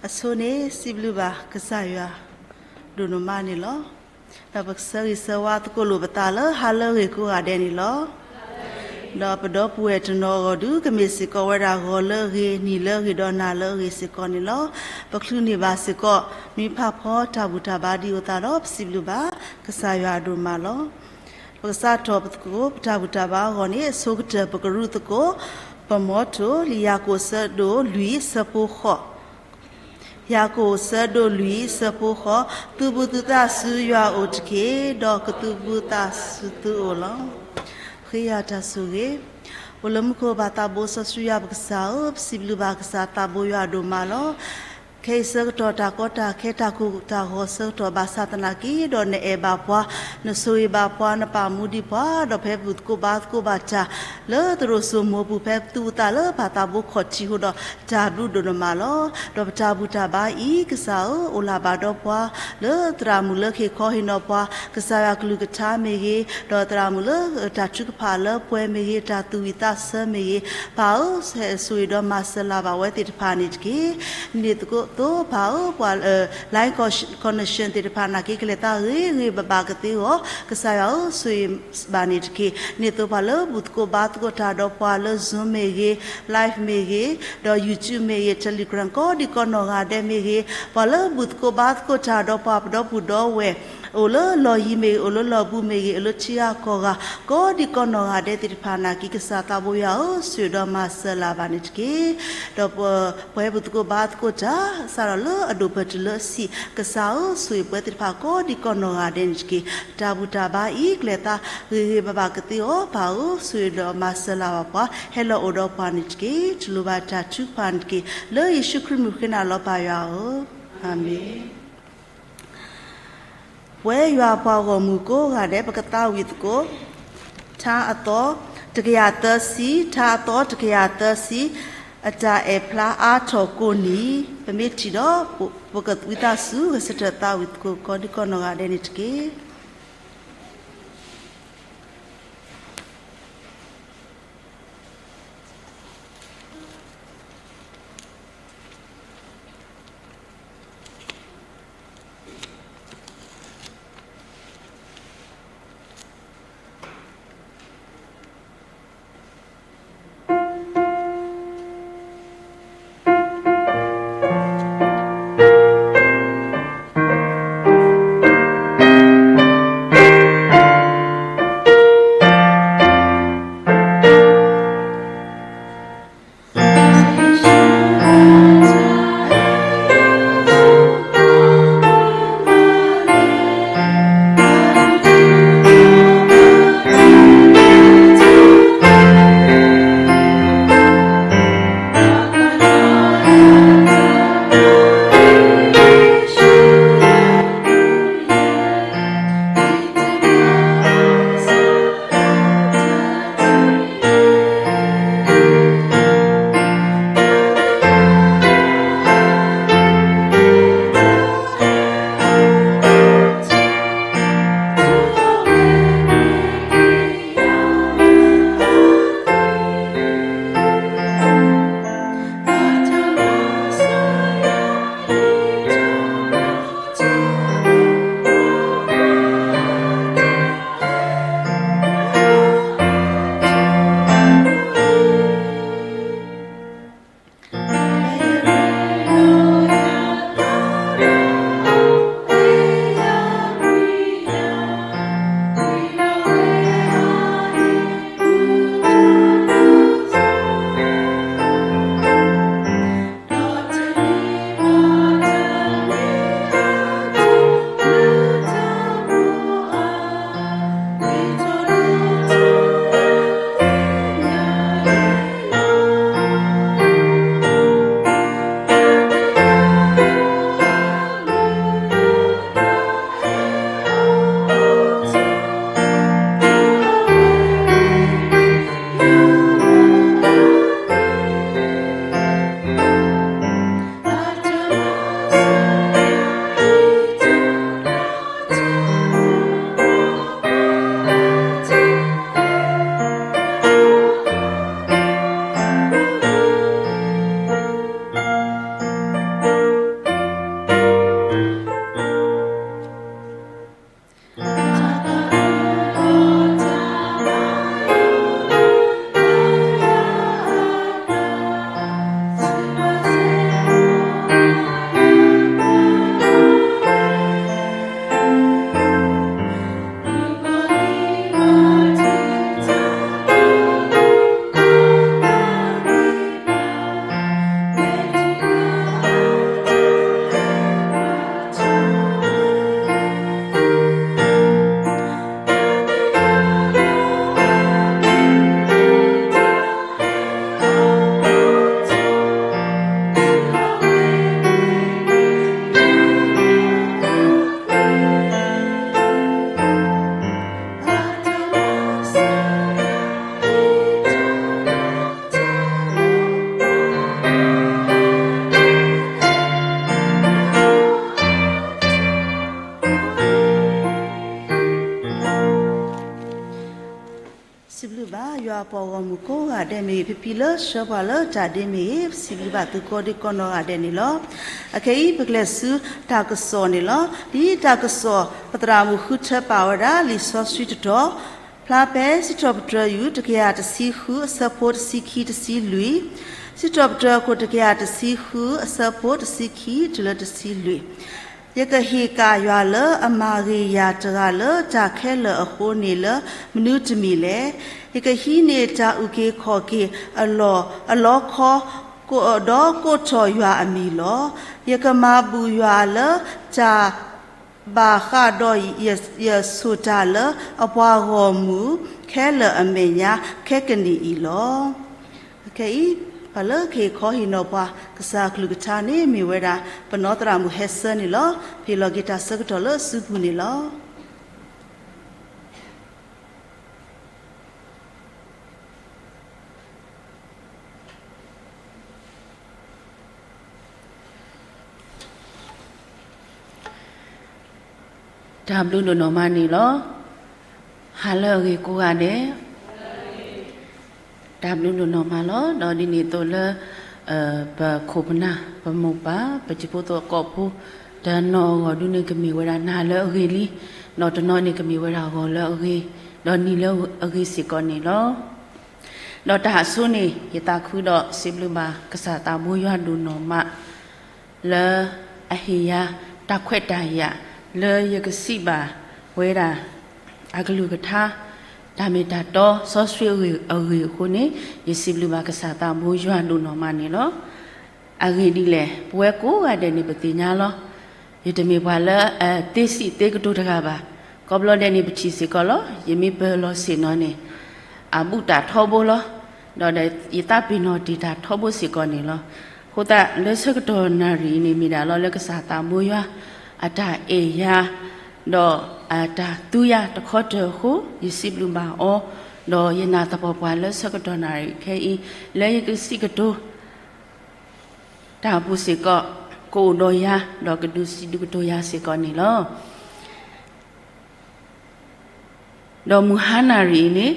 အဆိန့ၣ် စံးဘျုးဘၣ်ကစၢ်ယွၤ ဒိၣ်ဒိၣ်မးန့ၣ်လီၤ. ဒီးပကဆၢဂ့ၤဆၢဝါသကိးလိာ်ပသးလၢဟါလၢအဂ့ၤကိးဂၤဒဲးန့ၣ်လီၤ. ဒီးပဒီပုၢ်ဝဲၢ်တနီၤအဂီၢ်ဒုး ကမ့ၢ်စ့ၢ်ကီးဝဲဒၣ်ဂီၤလၢအဂ့ၤ နံၤလၢအဂ့ၤ ဒီးနၤလၢအဂ့ၤစ့ၢ်ကီးန့ၣ်လီၤ. ပချုးန့ၢ်ဘၣ်စ့ၢ်ကီး နွံဖးဖီတၢ်ဘူၣ်တၢ်ဘါဒ်အံၤအဃိသတးဒီး ပစံးဘျုးဘၣ်ကစၢ်ယွၤဒိၣ်မးလီၤ. ပကစးထီၣ်သကိး ပတၢ်ဘူၣ်တၢ်ဘါအဂီၢ်န့ၣ် အဆိကတၢၢ် ပကရူၢ်သကိး ပမီထိၣ် လံာ်ယၤကိာ်အဆၢဒိၣ်လွံၢ်အဆၢဖိဃိး, ယၤကိာ်အဆၢဒိၣ်လွံၢ်အဆၢဖိဃိး, သုဘူးသုသးဆူယွၤအအိၣ်တက့ၢ်, ဒီးကသုဘူးသးဆူသုအိၣ်လီၤ. ဃ့ယွၤတၢ်ဆိၣ်ဂ့ၤ, အိၣ်လၢမူခိၣ်ဘၣ်သးဘိစီဆှံယွၤပကစၢ်ဧၢ, ပစံးဘျုးဘၣ်ကစၢ်သးဘိယွၤဒိၣ်မးလီၤ. ခဲအံၤဆၢကတီၢ် တၢ်ကီတၢ်ခဲ တၢ်ကိၢ်တၢ်ဂီၤဆၢကတီၢ် ဘၣ်ဆၣ်သနာ်က့ဒီး နအဲၣ်ဘၣ်ပှၤ, နဆိၣ်ဂ့ၤဘၣ်ပှၤ, နပာ်မူဒံးပှၤ, ဒီးဖဲပဘူၣ်သကိးဘါသကိးဘၣ်တၢ် လၢသရိာ်စိမိၤပူၤ ဖဲပသူၣ်ပသးလၢပၢ်သးဘိခီၣ်ထံးအဃိဒီး တၢ်ဘျုးဒိၣ်ဒိၣ်မးလီၤ. ဒီးပတၢ်ဘူၣ်တၢ်ဘါအံၤ ကစၢ်ဧၢ, အိၣ်လၢဘၣ်ဒီးပှၤ လၢသရၣ်မုၣ်လၢဟ့ၣ်ခီဟ့ၣ်နီၤပှၤ, ကစၢ်ယွၤကလုၢ်ကထါမ့ၢ်ဂ့ၤ, ဒီးသရၣ်မုၣ်လၢတၢ်ထုကဖၣ်လၢပှဲၤမ့ၢ်ဂ့ၤ, တၢ်သူၣ်ဝံၣ်သးဆၢမ့ၢ်ဂ့ၤ, ပၢ်ဧၢ, ဆိၣ်ဂ့ၤဒီးမၤစၢၤလၢ်ဘၣ်ဝဲသ့ၣ်တဖၣ်န့ၣ်တက့ၢ်. ဒ်န့ၣ်အသိးပၢ်ဧၢ, ပှၤ line connection သ့ၣ်တဖၣ်နာ်က့ ကလဲၤသးဂ့ၤဂ့ၤဘၣ်ဘၣ်ကသ့အဂီၢ် ကစၢ်ယွၤဧၢ, ဆိၣ်ဂ့ၤဘၣ်န့ၣ်တက့ၢ်. ဒ်န့ၣ်အသိးပှၤလၢဘူၣ်သကိးဘါသကိးတၢ်ဒီးပှၤလၢ Zoom မ့ၢ်ဂ့ၤ, Live မ့ၢ်ဂ့ၤ, ဒီး YouTube မ့ၢ်ဂ့ၤ, Telegram ကိးဒံးကိးနီၢ်ဂၤဒဲးမ့ၢ်ဂ့ၤ, ပှၤလၢဘူၣ်သကိးဘါသကိးတၢ်ဒီးပှၤပဒီပုၢ်ဒီဝဲၢ် အိၣ်လၢလီၢ်ယံၤမ့ၢ်ဂ့ၤ, အိၣ်လၢလီၢ်ဘူးမ့ၢ်ဂ့ၤ, အိၣ်လၢထံဂၤကီၢ်ဂၤ ကိးဒံးကိးနီၢ်ဂၤဒဲးသ့ၣ်တဖၣ်နာ်က့ ကစၢ်သးဘိယွၤဧၢ, ဆိၣ်ဂ့ၤဒီးမၤစၢၤလၢ်ဘၣ်န့ၣ်တက့ၢ်. ဒီးပှၤဘူၣ်သကိးဘါသကိးတၢ် စးထီၣ်လၢအဒိၣ်ပၢၢ်တုၤလၢအဆံး ကစၢ်ဧၢ, ဆိၣ်ဂ့ၤပှၤသ့ၣ်တဖၣ်ကိးဒံးကိးနီၢ်ဂၤဒဲးန့ၣ်တက့ၢ်. တၢ်ဘူၣ်တၢ်ဘါအံၤ ကလဲၤသးဂ့ၤဂ့ၤဘၣ်ဘၣ်ကသ့အီၤ, ပၢ်ဧၢ, ဆိၣ်ဂ့ၤဒီးမၤစၢၤလၢ်ဘၣ်ပှၤ, ဟဲလီၤအိၣ်ဒီးပှၤန့ၣ်တက့ၢ်. တလိၣ်ဘၣ်တၢ်ထုကဖၣ်န့ၣ်တက့ၢ်. လၢယ့ၣ်ၡူးခရံာ်မုၣ်ဃ့နၤလီၤပၢ်ယွၤဧၢ, အၤမ့ၣ်. ပဝဲယွၤပှၤဂီၢ်မုၢ်ကိးဂၤဒဲး ပကသးဝံၣ်သကိး ထါအသီ တကယၤသၢဆံ, ထါအသီ တကယၤသၢဆံ, အတၢ်အဲၣ်ဖျါအါထီၣ်ကိးနံၤ, ပမ့ၢ်ထံၣ်ဒီး ပကဝံသးစူၤ ဂဲၤဆၢထၢၣ်သးဝံၣ်သကိး ကိးဒံးကိးနီၢ်ဂၤဒဲးန့ၣ်တက့ၢ်. ယွၤပှၤဂီၢ်မုၢ်ကိးဂၤဒဲးမ့ၢ်ဂ့ၤ, ဖံဖံလၢဆှၢပှၤလၢတၢ်ဒ့မ့ၢ်ဂ့ၤ, ပစံးဘျုးဘၣ်သုကိးဒံကိးနီၢ်ဂၤဒဲးန့ၣ်လီၤ. အခဲအံၤ ပကလဲၤဆူတၢ်ကစီၣ်န့ၣ်လီၤ. ဒ်တၢ်ကစီၣ် ပသရၣ်မုၣ်ဃုထၢပာ်ဝဲဒၣ် လံာ်စီဆှံတတီၤ ဖျါဖဲစံးထီၣ်ပတြၢၤ ယူၢ် တကယၤတဆံဃု အဆၢဖိတဆံခံတဆံလွံၢ်, စံးထီၣ်ပတြၢၤ အခိၣ် တကယၤတဆံဃု အဆၢဖိတဆံခံတုၤလၢတဆံလွံၢ်. ယကဟ့ၣ်ကၣ်ယွၤလၢအမၤဂ့ၤယၤတဂၤလၢတၢ်ခဲလၢာ်အဃိန့ၣ် လၢမနုၤတမံၤလဲၣ်. ယကဟံးန့ၢ်တၢ်အုၣ်က့ၤခီၣ်က့ၤအလီၢ်အလီခီ ဒီးကိးထီၣ်ယွၤအမံၤလီၤ. ယကမၤဘူၣ်ယွၤလၢတၢ်ဘၣ်ဃးဒီးယဆိၣ်တၢ်လၢအပှၤဂီၢ်မုၢ်ခဲလၢာ်အမဲာ်ညါ ခဲကနံၣ်အံၤလီၤ. အခဲအံၤ ပှၤလၢကဟ့ၣ်ခီဟ့ၣ်နီၤပှၤ ကစၢ်အကလုၢ်ကထါန့ၣ် မ့ၢ်ဝဲဒၣ် ပနီၢ်သရၣ်မုၣ်ဟဲဆၢန့ၣ်လီၤ. ပဟ့ၣ်လီၤက့ၤတၢ်ဆၢကတီၢ်လၢအစုပူၤန့ၣ်လီၤ. တၢ်ဘျုးဒိၣ်နီၢ်မးန့ၣ်လီၤ. ဟါလၢအဂ့ၤကိးဂၤဒဲး, တၢ်ဘျုးဒိၣ်နီၢ်မးလီၤ. ဒီးဒ်န့ၣ်အသိးလၢ ပခိၣ်ပနၢ် ပမိၢ်ပၢ် ပတံၤဖိသကိးဖိ တနီၤအဂီၢ်ဒုန့ၣ်ကမ့ၢ်ဝဲဒၣ်နၤလၢအဂ့ၤလံ, ဒီးတနီၤန့ၣ်ကမ့ၢ်ဝဲဒၣ်ဂီၤလၢအဂ့ၤ, ဒီးနံၤလၢအဂ့ၤစ့ၢ်ကီးန့ၣ်လီၤ. ဒီးတၢ်အဆိန့ၣ် ယသးခုဒီးစံးဘျုးဘၣ်ကစၢ်သးဘိယွၤဒိၣ်နီၢ်မး လၢအဟ့ၣ်ယၤတၢ်ခွဲးတၢ်ယာ် လၢယကစံးဘၣ်ဝဲဒၣ် အကလုၢ်ကထါ တၢ်မ့ၢ်တၢ်တီစီဆှံအဂ့ၢ်အဂ့ၢ်အဃိန့ၣ် ယစံးဘျုးဘၣ်ကစၢ်သးဘိယွၤဒိၣ်နီၢ်မးန့ၣ်လီၤ. အဂ့ၢ်ဒ်လဲၣ် ပဝဲကိးဂၤဒဲးန့ၣ် ပသ့ၣ်ညါလီၤ. ယတမ့ၢ်ပှၤလၢအသ့စံးသ့ကတိၤတဂၤဘၣ်. ကိးဘျီဒဲးန့ၣ် ပထံၣ်စ့ၢ်ကီးလီၤ. ယမ့ၢ်ပၢၤလီၤဆ့ၣ်နီၤန့ၣ် အဘူးတၢ်ထီဘိလီၤ. ဒီးယသးပ့ၤနီၣ်တ့ၢ်တၢ်ထီဘိစ့ၢ်ကီးန့ၣ်လီၤ. အဃိသတးလၢဆၢကတီၢ်နၣ်ရံၣ်အံၤန့ၣ် မ့ၢ်ဒၣ်လီၤလၢကစၢ်သးဘိယွၤ အတၢ်အဲၣ်ယၤ ဒီးအတၢ်သူယၤတခီတၢၢ်အဃိ ယစံးဘျုးဘၣ်အီၤ, ဒီးယနာ်သပှၢ်ပှၢ်လၢဆၢကတီၢ်နၣ်ရံၣ်ခဲအံၤ လၢယကစံးကတိၤ တၢ်အပူၤစ့ၢ်ကီး ကအိၣ်ဒီးယၤ ဒီးကဒုးစံးဒုးကတိၤယၤစ့ၢ်ကီးန့ၣ်လီၤ. ဒီးမုၢ်ဟါနၣ်ရံၣ်အံၤန့ၣ်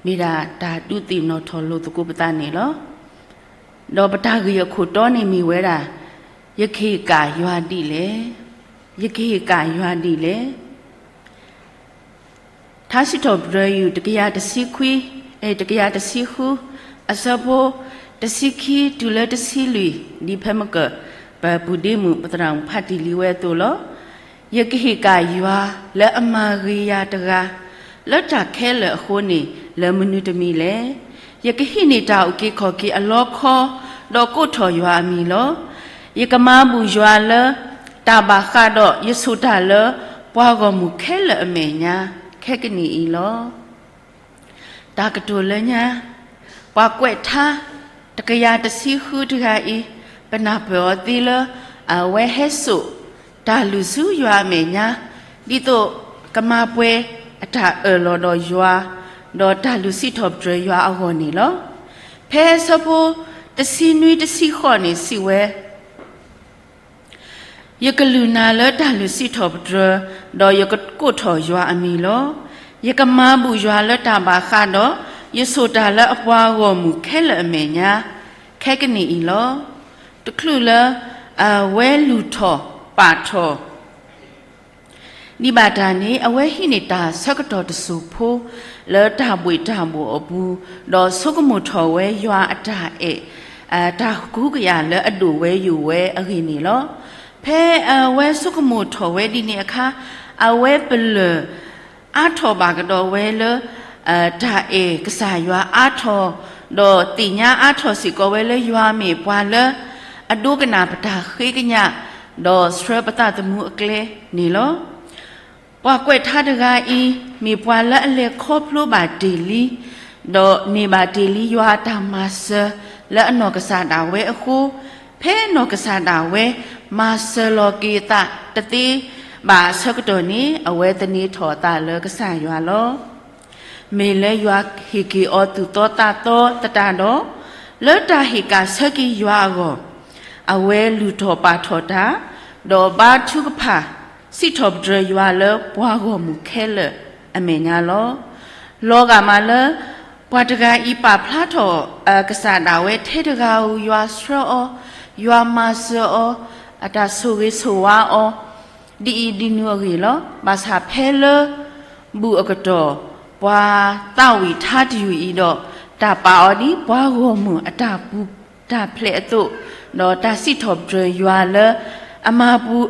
မ့ၢ်ဒၣ်တၢ်ဒုးသ့ၣ်နီၣ်ထီၣ်လိာ်သကိးပသးန့ၣ်လီၤ. ဒီးပတၢ်ဂ့ၢ်အခိၣ်တီန့ၣ်မ့ၢ်ဝဲဒၣ် ယကဟ့ၣ်ကၣ်ယွၤဒ်လဲၣ်, ယကဟ့ၣ်ကၣ်ယွၤဒ်လဲၣ်. ထါစံးထီၣ်ပတြၢၤ ယူၢ် တကယၤတဆံခွံ, အဲ တကယၤတဆံဃု, အဆၢဖိ တဆံခံတုၤလၢတဆံလွံၢ်, ဒ်ဖဲမကၢၢ် ပပုၢ်ဒ့မုၣ် ပသရၣ်မုၣ်ဖးတံၢ်လံဝဲအသိးလီၤ. ယကဟ့ၣ်ကၣ်ယွၤလၢအမၤဂ့ၤယၤတဂၤ လၢတၢ်ခဲလၢာ်အဃိန့ၣ် လၢမနုၤတမံၤလဲၣ်. ယကဟံးန့ၢ်တၢ်အုၣ်က့ၤခီၣ်က့ၤအလီခီ ဒီးကိးထီၣ်ယွၤအမံၤလီၤ. ယကမၤဘူၣ်ယွၤလၢ တၢ်ဘၣ်ဃးဒီးယဆိၣ်တၢ်လၢ ပှၤဂီၢ်မုၢ်ခဲလၢာ်အမဲာ်ညါ ခဲကနံၣ်အံၤလီၤ. တၢ်ကတိၤလၢညါ ပှၤကွဲးထါ တကယၤတဆံဃုတဂၤအံၤ ပနၢ်ပၢၢ်အီၤသ့လၢ အဝဲဟဲစိာ် တၢ်လုၢ်ဆူယွၤအမဲာ်ညါ ဒ်သိးကမၤပှဲၤအတၢ်အၢၣ်လီၤဒီးယွၤ ဒီးတၢ်လုၢ်စံးထီၣ်ပတြၢၤယွၤအဂီၢ်န့ၣ်လီၤ. ဖဲအဆၢဖိ တဆံနွံ တဆံဃိးန့ၣ်စံးဝဲ ယကလုၢ်နၤလၢတၢ်လုၢ်စံးထီၣ်ပတြၢၤ, ဒီးယကကိးထီၣ်ယွၤအမံၤလီၤ. ယကမၤဘူၣ်ယွၤလၢတၢ်ဘၣ်ဃးဒီး ယဆိၣ်တၢ်လၢအပှၤဂီၢ်မုၢ်ခဲလၢာ်အမဲာ်ညါ ခဲကနံၣ်အံၤလီၤ. တချုးလၢအဝဲလုၢ်ထီၣ်ပာ်ထီၣ် ဒံးဘၣ်တၢ်န့ၣ် အဝဲဟံးန့ၢ်တၢ်ဆၢကတီၢ်တစိၢ်ဖိ လၢတၢ်ဘှ့ၣ်တၢ်ဘှီၣ်အပူၤ, ဒီးဆိကမိၣ်ထီၣ်ဝဲယွၤအတၢ်အဲၣ်, တၢ်ကဟုကယာ်လၢအဒိၣ်ဝဲယိာ်ဝဲအဂ့ၢ်န့ၣ်လီၤ. ဖဲအဝဲဆိကမိၣ်ထီၣ်ဝဲဒ်န့ၣ်အခါ, အဝဲပလၢၢ် အါထီၣ်ဘၣ်ကဒီးဝဲလၢ တၢ်အဲၣ်ကစၢ်ယွၤအါထီၣ်, ဒီးသ့ၣ်ညါအါထီၣ်စ့ၢ်ကီးဝဲလၢယွၤမ့ၢ်ပှၤလၢ အဒိကနၣ်ပတၢ်ဃ့ကညး, ဒီးဆှၢပသးသမူအကျဲန့ၣ်လီၤ. ပှၤကွဲးထါတဂၤအံၤ မ့ၢ်ပှၤလၢအလဲၤခီဖျိဘၣ်တ့ၢ်လံ, ဒီးန့ၢ်ဘၣ်တ့ၢ်လံယွၤအတၢ်မၤစၢၤလၢအနီၢ်ကစၢ်ဒၣ်ဝဲအဃိ, ဖဲနီၢ်ကစၢ်ဒၣ်ဝဲ မၤစၢၤလီၤက့ၤအသးတသ့ဘၣ်အဆၢကတီၢ်န့ၣ် အဝဲသန့ၤထီၣ်အသးလၢကစၢ်ယွၤလီၤ. မ့ၢ်လၢယွၤဟ့ၣ်က့ၤအီၤသူၣ်သီသးသီသတးဒီး, လၢတၢ်ဟ့ၣ်ကၣ်ဆၢက့ၤယွၤအဂီၢ်, အဝဲလုၢ်ထီၣ်ပာ်ထီၣ်တၢ်, ဒီးဘါထုကဖၣ်စံးထီၣ်ပတြၢၤယွၤလၢပှၤဂီၢ်မုၢ်ခဲလၢာ်အမဲာ်ညါလီၤ. လီၤဂာ်မးလၢ ပှၤ ပှၤတဂၤအံၤပာ်ဖျါထီၣ် ကစၢ်ဒၣ်ဝဲထဲတဂၤဧိၤ, ယွၤဆှၢအီၤ, ယွၤမၤစၢၤအီၤ, အတၢ်ဆိၣ်ဂ့ၤဆိၣ်ဝါအီၤ ဒ်အံၤဒ်နုၤအဂ့ၢ်လီၤ. ဘၣ်ဆၣ်ဖဲလၢ ဘူၣ်အကတီၢ် ပှၤသးဝံၣ်ထါတယုၢ်အံၤဒီး တၢ်ပာ်အီၤဒ်ပှၤဂီၢ်မုၢ်အတၢ်ပူၤတၢ်ဖျဲးအသိး, ဒီးတၢ်စံးထီၣ်ပတြၢၤယွၤလၢ အမၤပူၤ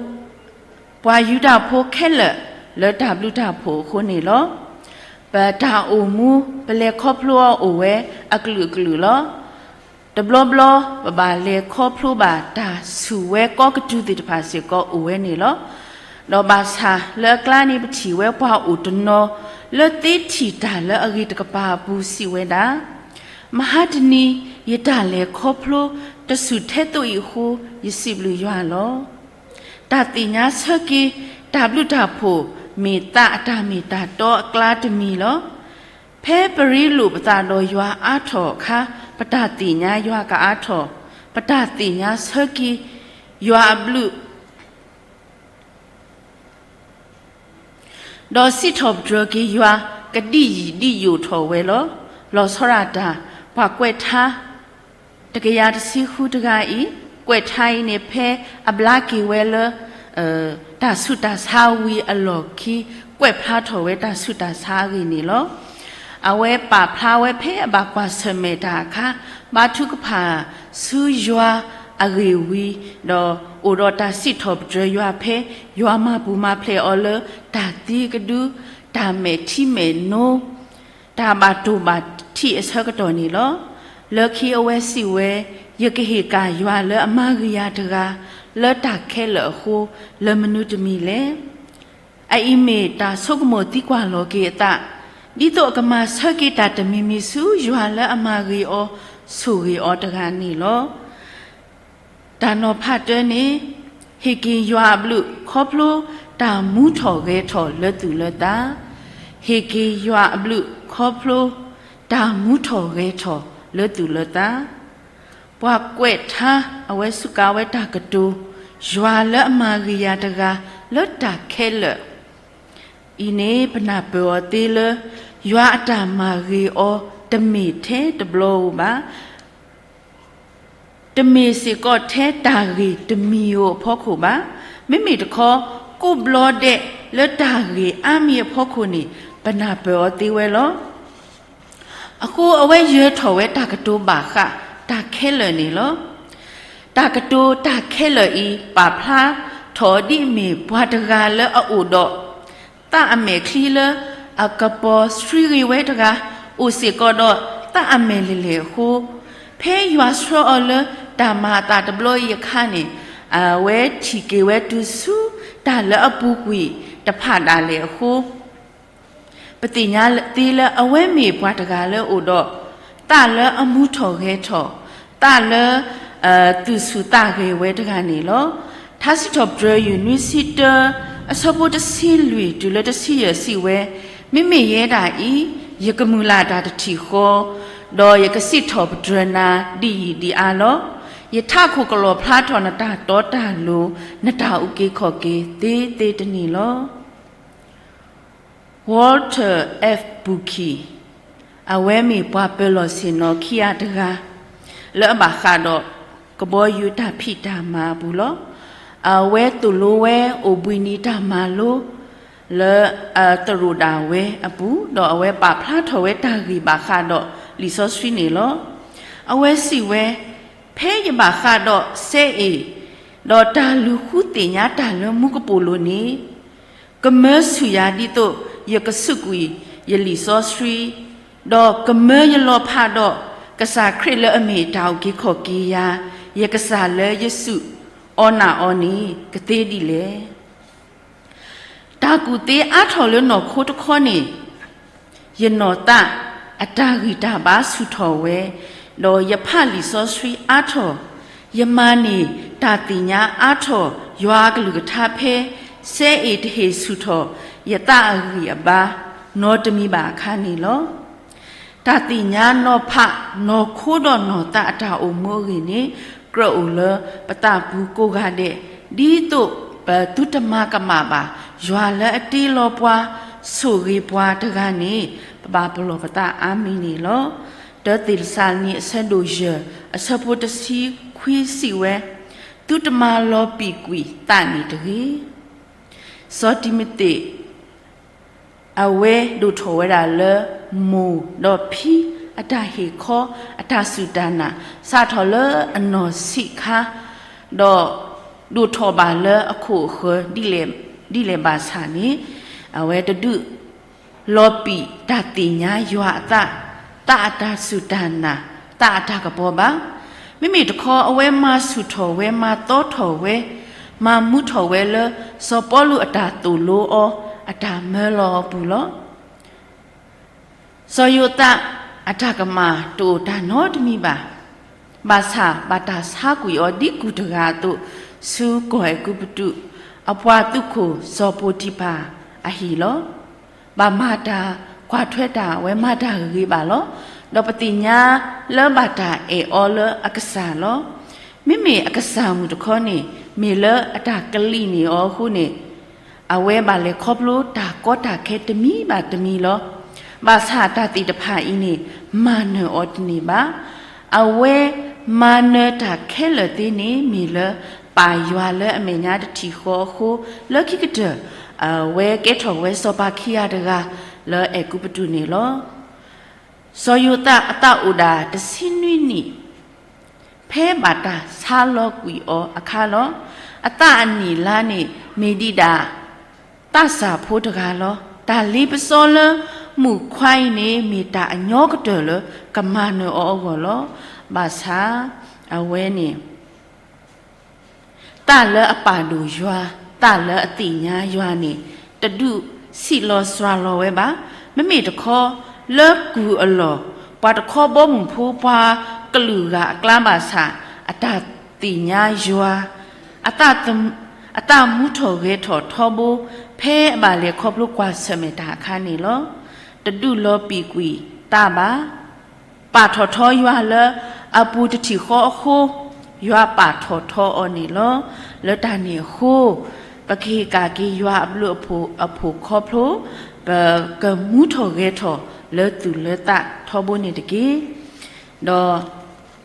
ပှၤယူဒၤဖိခဲလၢာ်လၢတၢ်ဘျုးတၢ်ဖှိၣ်အဃိန့ၣ်လီၤ. ပတၢ်အိၣ်မူ ပလဲၤခီဖျိအီၤအိၣ်ဝဲအကလုာ်ကလုာ်လီၤ. တဘျီဘျီ ပဘၣ်လဲၤခီဖျိဘၣ်တၢ်ဆူၣ်ဝဲကီကတုၤသ့ၣ်တဖၣ်စ့ၢ်ကီးအိၣ်ဝဲန့ၣ်လီၤ. ဒီးဘၣ်ဆၣ်လၢအကျါန့ၣ် ပထံၣ်ဝဲပှၤအိၣ်တနီၤ လၢသ့ထံၣ်တၢ်လၢအဂ့ၤတကပၤအပူၤစံးဝဲဒၣ်, မဟါတနံၤ ယတၢ်လဲၤခီဖျိ တဆူၣ်ထဲသိးအံၤအဃိ ယစံးဘျုးယွၤလီၤ. တၢ်သ့ၣ်ညါဆၢက့ၤ တၢ်ဘျုးတၢ်ဖှိၣ် မ့ၢ်သးအတၢ်မ့ၢ်တၢ်တီအကျါတမံၤလီၤ. ဖဲပရ့လိာ်ပသးဒီးယွၤအါထီၣ်အခါ ပတၢ်သ့ၣ်ညါယွၤကအါထီၣ်, ပတၢ်သ့ၣ်ညါဆၢက့ၤ ယွၤအဘျုး ဒီးစံးထီၣ်ပတြၢၤက့ၤယွၤ ကဒံၣ်ယံာ်ဒံၣ်ယိာ်ထီၣ်ဝဲလီၤ. လီၤဆီဒၣ်တၢ် ပှၤကွဲးထါ တကယၤတဆံဃုတဂၤအံၤ ကွဲးထါအံၤန့ၣ် ဖဲအဘျါက့ၤဝဲလၢ တၢ်ဆူးတၢ်ဆါဝံၤအလီၢ်ခံ ကွဲးဖျါထီၣ်ဝဲတၢ်ဆူးတၢ်ဆါအဂ့ၢ်န့ၣ်လီၤ. အဝဲပာ်ဖျါဝဲဖဲအဘၣ်ကွၢ်ဆၢၣ်မဲာ်တၢ်အခါ ဘါထုကဖၣ်ဆူယွၤအဂ့ၢ်ဝံၤ, ဒီးအိၣ်ဒီးတၢ်စံးထီၣ်ပတြၢၤယွၤဖဲ ယွၤမၤပူၤမၤဖျဲးအီၤလၢ တၢ်သံကဒု, တၢ်မဲာ်ထံမဲာ်နိ, တၢ်ဘၣ်တိၢ်ဘၣ်ထံးအဆၢကတီၢ်န့ၣ်လီၤ. လၢခံအဝဲစံးဝဲ, ယကဟ့ၣ်ကၣ်ယွၤလၢအမၤဂ့ၤယၤတဂၤ လၢတၢ်ခဲလၢာ်အဃိ လၢမနုၤတမံၤလဲၣ်. အအံၤမ့ၢ်တၢ်ဆိကမိၣ်သံကွၢ်လီၤက့ၤအသး, ဒ်သိးအကမၤဆၢက့ၤတၢ်တမံၤမံၤဆူယွၤလၢအမၤဂ့ၤအီၤ ဆိၣ်ဂ့ၤအီၤတဂၤန့ၣ်လီၤ. တၢ်နီၤဖးတၢန့ၣ်, ဟ့ၣ်က့ၤယွၤအဘျုးခီဖျိ တၢ်မူထီၣ်ဂဲၤထီၣ်လၢသူၣ်လၢသး, ဟ့ၣ်က့ၤယွၤအဘျုးခီဖျိ တၢ်မူထီၣ်ဂဲၤထီၣ်လၢသူၣ်လၢသး. ပှၤကွဲးထါ အဝဲစူးကါဝဲတၢ်ကတိၤ, ယွၤလၢအမၤဂ့ၤယၤတဂၤ လၢတၢ်ခဲလၢာ် အံၤန့ၣ် ပနၢ်ပၢၢ်အီၤသ့လၢ ယွၤအတၢ်မၤဂ့ၤအီၤတမ့ၢ်ထဲတဘျီဧိၤဘၣ်, တမ့ၢ်စ့ၢ်ကီးထဲတၢ်ဂ့ၢ်တမံၤဧိၤအဖီခိၣ်ဘၣ်. မ့မ့ၢ်တခီ ကိးဘျီဒဲးလၢတၢ်ဂ့ၢ်အါမံၤအဖီခိၣ်န့ၣ် ပနၢ်ပၢၢ်အီၤသ့ဝဲလီၤ. အဃိအဝဲယၢၤထီၣ်ဝဲတၢ်ကတိၤဘၣ်ဃးတၢ်ခဲလၢာ်န့ၣ်လီၤ. တၢ်ကတိၤတၢ်ခဲလၢာ်အံၤ ပာ်ဖျါထီၣ်ဒ်အမ့ၢ်ပှၤတဂၤလၢအအိၣ်ဒီး သးအမဲာ်ချံလၢအကပီၤဆှံဂ့ၤဝဲတဂၤ, အိၣ်စ့ၢ်ကီးဒီးသးအမဲာ်လဲၢ်လဲၢ်အဃိ, ဖဲယွၤဆှၢအီၤလၢတၢ်မၤအသးတဘျီအံၤအခါန့ၣ်, အဝဲထံၣ်က့ၤဝဲတုၤဆူတၢ်လၢအပူၤကွံာ်တဖၣ်ဒၣ်လဲာ်အဃိ ပသ့ၣ်ညါသ့လၢအဝဲမ့ၢ်ပှၤတဂၤလၢအအိၣ်ဒီး သးလၢအမူထီၣ်ဂဲၤထီၣ်, သးလၢ သူၣ်ဆူၣ်သးဂဲၤဝဲတဂၤန့ၣ်လီၤ. ထါစံးထီၣ်ပတြၢၤ ယူၢ်နွံဆံတၢ အဆၢဖိတဆံလွံၢ်တုၤလၢတဆံယဲၢ်စံးဝဲ, မ့မ့ၢ်ယဲဒၣ်အံၤ ယကမုၢ်လၢ်တၢ်တထံၣ်ဃီ, ဒီးယကစံးထီၣ်ပတြၢၤနၤဒ်ယံာ်ဒ်အါလီၤ. ယထးခိၣ်ကလီၣ်ဖျါထီၣ်နတၢ်တီတၢ်လိၤ, နတၢ်အုၣ်က့ၤခီၣ်က့ၤသ့သ့တနံၤလီၤ. Walter F Booker အဝဲမ့ၢ်ပှၤပၢၤလီၢ်ဆ့ၣ်နီၤခံဂၤတဂၤ လၢအဘၣ်ဃးဒီးကဘီယူၤတၢ်ဖံးတၢ်မၤအပူၤလီၤ. အဝဲသိၣ်လိဝဲအိၣ်ဘှံးနံၤတၢ်မၤလိ လၢအသရိာ်ဒၣ်ဝဲအပူၤ, ဒီးအဝဲပာ်ဖျါထီၣ်ဝဲတၢ်ဂ့ၢ်ဘၣ်ဃးဒီးလံာ်စီဆှံန့ၣ်လီၤ. အဝဲစံးဝဲ, ဖဲယဘၣ်ဃးဒီးစဲအ့ၣ်, ဒီးတၢ်လူၤဃုသ့ၣ်ညါတၢ်လၢမူကပိာ်လိၤန့ၣ် ကမၢဆူၣ်ယၤဒ်သိးယကစူးကွံာ်ယလံာ်စီဆှံ, ဒီးကမၢယလီၤဖးဒီးကစၢ်ခရံာ်လၢအမ့ၢ်တၢ်အုၣ်က့ၤခီၣ်က့ၤယၤ, ယကစၢ်လၢယစူၢ်အီၤနာ်အီၤန့ၣ် ကသ့ဒ်လဲၣ်. တၢ်ကူၣ်သ့အါထီၣ်လၢနီၢ်ခိတခီန့ၣ် ယနီၢ်သးအတၢ်ဂံၢ်တၢ်ဘါဆူၣ်ထီၣ်ဝဲ, ဒီးယဖးလံာ်စီဆှံအါထီၣ်, ယမၤန့ၢ်တၢ်သ့ၣ်ညါအါထီၣ်ယွၤအကလုၢ်ကထါဖဲ စဲအ့ၣ်တဟ့ၣ်ဆူၣ်ထီၣ်ယသးအဂံၢ်အဘါ နီတမံၤဘၣ်အခါန့ၣ်လီၤ. တၢ်သ့ၣ်ညါနီၤဖးနီၢ်ခိဒီးနီၢ်သးအတၢ်အိၣ်မူအဂ့ၢ်န့ၣ် ကြၢးအိၣ်လၢပသးပူၤကိးဂၤဒဲး, ဒ်သိးပသုတမၤကမၣ်ဘၣ် ယွၤလၢအတ့လီၤပှၤ ဆိၣ်ဂ့ၤပှၤတဂၤန့ၣ် ပဘၣ်ပလီၢ်ပသးအါမံၤန့ၣ်လီၤ. တၢသ့းစၤလနံ အဆၢဒိၣ်ယဲၢ် အဆၢဖိတဆံခွံစံးဝဲ, သုတမၤလီၤပံာ်ကွံာ်သးန့ၣ်တဂ့ၤ. စီၤတံၤမသ့း အဝဲဒိၣ်ထီၣ်ဝဲဒၣ်လၢ မိၢ်ဒီးဖံအတၢ်ဟ့ၣ်ခီ အတၢ်စူၢ်တၢ်နာ် စးထီၣ်လၢအနီၢ်ဆံးခါ ဒီးဒိၣ်ထီၣ်ဘၣ်လၢအခိၣ်အဃၢၤ ဒ်လဲၣ်ဘၣ်ဆၣ်န့ၣ် အဝဲတဒုးလီၤပံာ်တၢ်သ့ၣ်ညါယွၤအသး, သးအတၢ်စူၢ်တၢ်နာ်, သးအတၢ်ကပီၤဘၣ်. မ့မ့ၢ်တခီ အဝဲမၤဆူၣ်ထီၣ်ဝဲ မၤသီထီၣ်ဝဲ, မၤမူထီၣ်ဝဲလၢ စီၤပီလူးအတၢ်သိၣ်လိအီၤ အတၢ်မၢလီၤအပူၤလီၤ. စီၤယိၤသးအတၢ်ကမၣ်တအိၣ်တၢ်နီတမံၤဘၣ်. ဘၣ်ဆၣ်ဘၣ်တၢ်ဆါကွံာ်အီၤဒ်ကူၣ်တဂၤအသိး ဆူကီၢ်အဲၤကူပတူး အပှၤသုးခိၣ်စီၤပိၤတံၤဖၢ်အဟံၣ်လီၤ. ဘၣ်မၤတၢ်ကွၢ်ထွဲတၢ် အဝဲမၤတၢ်ဂ့ၤဂ့ၤဘၣ်လီၤ. ဒီးပသ့ၣ်ညါလၢဘၣ်တၢ်အဲၣ်အီၤလၢအကစၢ်လီၤ. မ့မ့ၢ်အကစၢ်မုၣ်တခီန့ၣ် မ့ၢ်လၢအတၢ်ကလံၣ်န့ၢ်အီၤအဃိန့ၣ် အဝဲဘၣ်လဲၤခီဖျိတၢ်ကီတၢ်ခဲတမံၤဘၣ်တမံၤလီၤ. ဘၣ်ဆၣ်တၢ်သ့ၣ်တဖၣ်အံၤန့ၣ် မၤနၢၤအီၤတန့ၢ်ဘၣ်. အဝဲမၤနၢၤတၢ်ခဲလၢာ်သ့န့ၣ် မ့ၢ်လၢပၢ်ယွၤလၢအမဲာ်ညါတထံၣ်ဃီအဃိ လၢခံကတၢၢ် အဝဲကဲထီၣ်ဝဲစီၤပၤခံဂၤတဂၤ လၢအဲၤကူပတူးန့ၣ်လီၤ. စီၤယိၤသးအသးအိၣ်ဒၣ်တဆံနွံနံၣ် ဖဲဘၣ်တၢ်ဆါလီၤကွံာ်အီၤအခါလီၤ. အသးအနံၣ်လါန့ၣ် မ့ၢ်ဒံးဒၣ် သးစၢ်ဖိတဂၤလီၤ. တၢ်လ့ပစီလၢမုၣ်ခွါအံၤန့ၣ် မ့ၢ်တၢ်အညီကတၢၢ်လၢကမၤနၢၤအီၤအဂီၢ်လီၤ. ဘၣ်ဆၣ် အဝဲန့ၣ် သးလၢအပာ်ဒိၣ်ယွၤ, သးလၢအသ့ၣ်ညါယွၤန့ၣ် တဒုးဆံးလီၤစှၤလီၤဝဲဘၣ်. မ့မ့ၢ်တခီ လၢကုၢ်အလီၢ် ပှၤတခီဘီမုၢ်ဖိ ပှၤကလုာ်ဂၤအကျါဘၣ်ဆၣ် အတၢ်သ့ၣ်ညါယွၤ အသး အသးမူထီၣ်ဂဲၤထီၣ်ထီဘိ ဖဲအဘၣ်လဲၤခီဖျိကွၢ်ဆၢၣ်မဲာ်တၢ်အခါန့ၣ်လီၤ. တဒုးလီၤပံာ်ကွံာ်သးဘၣ်. ပာ်ထီၣ်ထီယွၤလၢအပူၤတထံၣ်ဃီအဃိ ယွၤပာ်ထီၣ်ထီအီၤန့ၣ်လီၤ. လၢတၢ်န့ၣ်အဃိ ပကဟ့ၣ်ကၣ်က့ၤယွၤအဘျုးအဖှိၣ်ခီဖျိ ပကမူထီၣ်ဂဲၤထီၣ်လၢသူၣ်လၢသးထီဘိန့ၣ်တက့ၢ်. ဒီး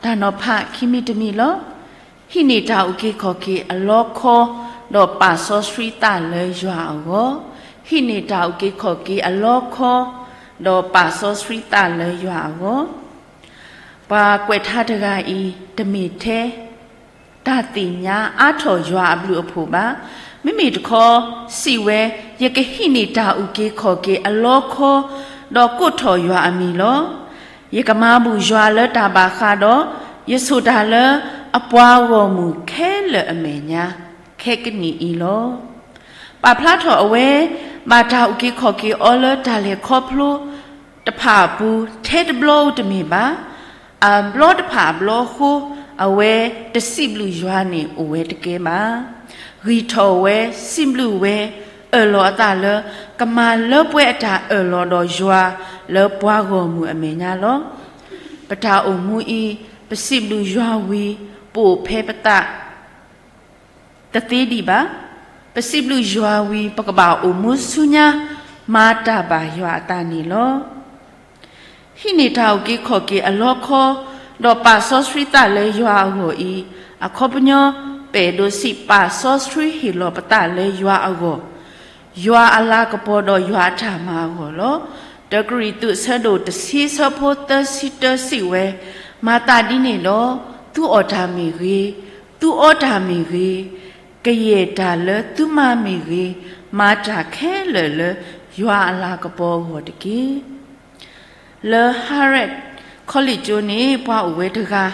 တၢ်နီၤဖးခံမံၤတမံၤလီၤ. ဟံးန့ၢ်တၢ်အုၣ်က့ၤခီၣ်က့ၤအလီခီ ဒီးပာ်စီဆှံသးလၢယွၤအဂီၢ်, ဟံးန့ၢ်တၢ်အုၣ်က့ၤခီၣ်က့ၤအလီခီ ဒီးပာ်စီဆှံသးလၢယွၤအဂီၢ်. ပှၤကွဲးထါတဂၤအံၤ တမ့ၢ်ထဲ တၢ်သ့ၣ်ညါအါထီၣ်ယွၤအဘျုးအဖှိၣ်ဘၣ်. မ့မ့ၢ်တခီ စံးဝဲ, ယကဟံးန့ၢ်တၢ်အုၣ်က့ၤခီၣ်က့ၤအလီခီ ဒီးကိးထီၣ်ယွၤအမံၤလီၤ. ယကမၤဘူၣ်ယွၤလၢတၢ်ဘၣ်ဃးဒီး ယဆိၣ်တၢ်လၢအပှၤဂီၢ်မုၢ်ခဲလၢာ်အမဲာ်ညါ ခဲကနံၣ်အံၤလီၤ. ပာ်ဖျါထီၣ်အဝဲ ဘၣ်တၢ်အုၣ်က့ၤခီၣ်က့ၤအီၤလၢတၢ်လဲၤခီဖျိတဖၣ်အပူၤ ထဲတဘျီဧိၤတမ့ၢ်ဘၣ်. အဘျီတဖၣ်အဘျီအဃိ အဝဲတစံးဘျုးယွၤန့ၣ်အိၣ်ဝဲတကဲဘၣ်. ဂံၢ်ထီၣ်ဝဲ, စံးဘျုးဝဲ, အၢၣ်လီၤအသးလၢ ကမၤလၢပှဲၤအတၢ်အၢၣ်လီၤဒီးယွၤလၢပှၤဂီၢ်မုၢ်အမဲာ်ညါလီၤ. ပတၢ်အိၣ်မူအံၤ ပစံးဘျုးယွၤဝံၤ ပအိၣ်ဖဲပသး တသ့ဒံးဘၣ်. ပစံးဘျုးယွၤဝံၤ ပကဘၣ်အိၣ်မူဆူညါ မၤတၢ်ဘၣ်ယွၤအသးန့ၣ်လီၤ. ဟံးန့ၢ်တၢ်အုၣ်က့ၤခီၣ်က့ၤအလီခီ ဒီးပာ်စီဆှံသးလၢယွၤအဂီၢ်အံၤ အခီပညီ ပအဲၣ်ဒိးစံး ပာ်စီဆှံဟ့ၣ်လီၤပသးလၢယွၤအဂီၢ်, ယွၤအလၤကပီၤဒီးယွၤအတၢ်မၤအဂီၢ်လီၤ. တၢကရံၣ်သူး အဆၢဒိၣ်တဆံ အဆၢဖိသၢဆံတၢ စံးဝဲ, မၤသးဒ်န့ၣ်ဒီး သုအီၣ်တၢ်မ့ၢ်ဂ့ၤ, သုအီတၢ်မ့ၢ်ဂ့ၤ, ကယဲၢ်တၢ်လၢသုမၤမ့ၢ်ဂ့ၤ, မၤတၢ်ခဲလၢာ်လၢယွၤအလၤကပီၤအဂီၢ်တက့ၢ်. လၢ Harvard College ကၠိန့ၣ် ပှၤအိၣ်ဝဲတဂၤ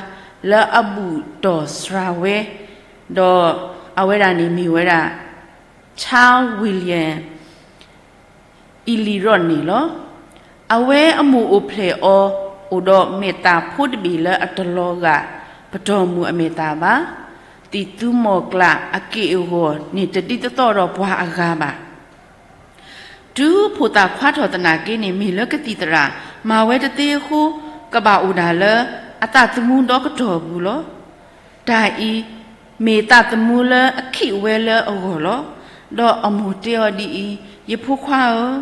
လၢအဘူၣ်တီၢ်စှၤဝဲ, ဒီးအဝဲဒၣ်န့ၣ်မ့ၢ်ဝဲဒၣ် Charles William Eliot န့ၣ်လီၤ. အဝဲအမိၢ်အိၣ်ဖျဲၣ်အီၤ အိၣ်ဒီးမဲာ်သၣ်ဖိတဘ့ၣ်လၢအတလီၤဂာ် ပတီၢ်မုၢ်အမဲာ်သၣ်ဘၣ်. သံၣ်သူမီၢ်ကျၢ်အက့ၢ်အဂီၤန့ၣ်တဒ်သိးသိးဒီးပှၤအဂၤဘၣ်. တုၤဖိသၣ်ခွါထီၣ်သနာ်က့န့ၣ် မ့ၢ်လၢကသံၣ်သရၣ်မၤဝဲတသ့အဃိ ကဘၣ်အိၣ်ဒၣ်လၢအသးသမူဒီကတီၢ်ပူၤလီၤ. တၢ်အံၤ မ့ၢ်သးသမူလၢအခံးဝဲလၢအဂီၢ်လီၤ. ဒီးအမိၢ်တဲအီၤဒ်အံၤ, ယဖိခွါဧၢ,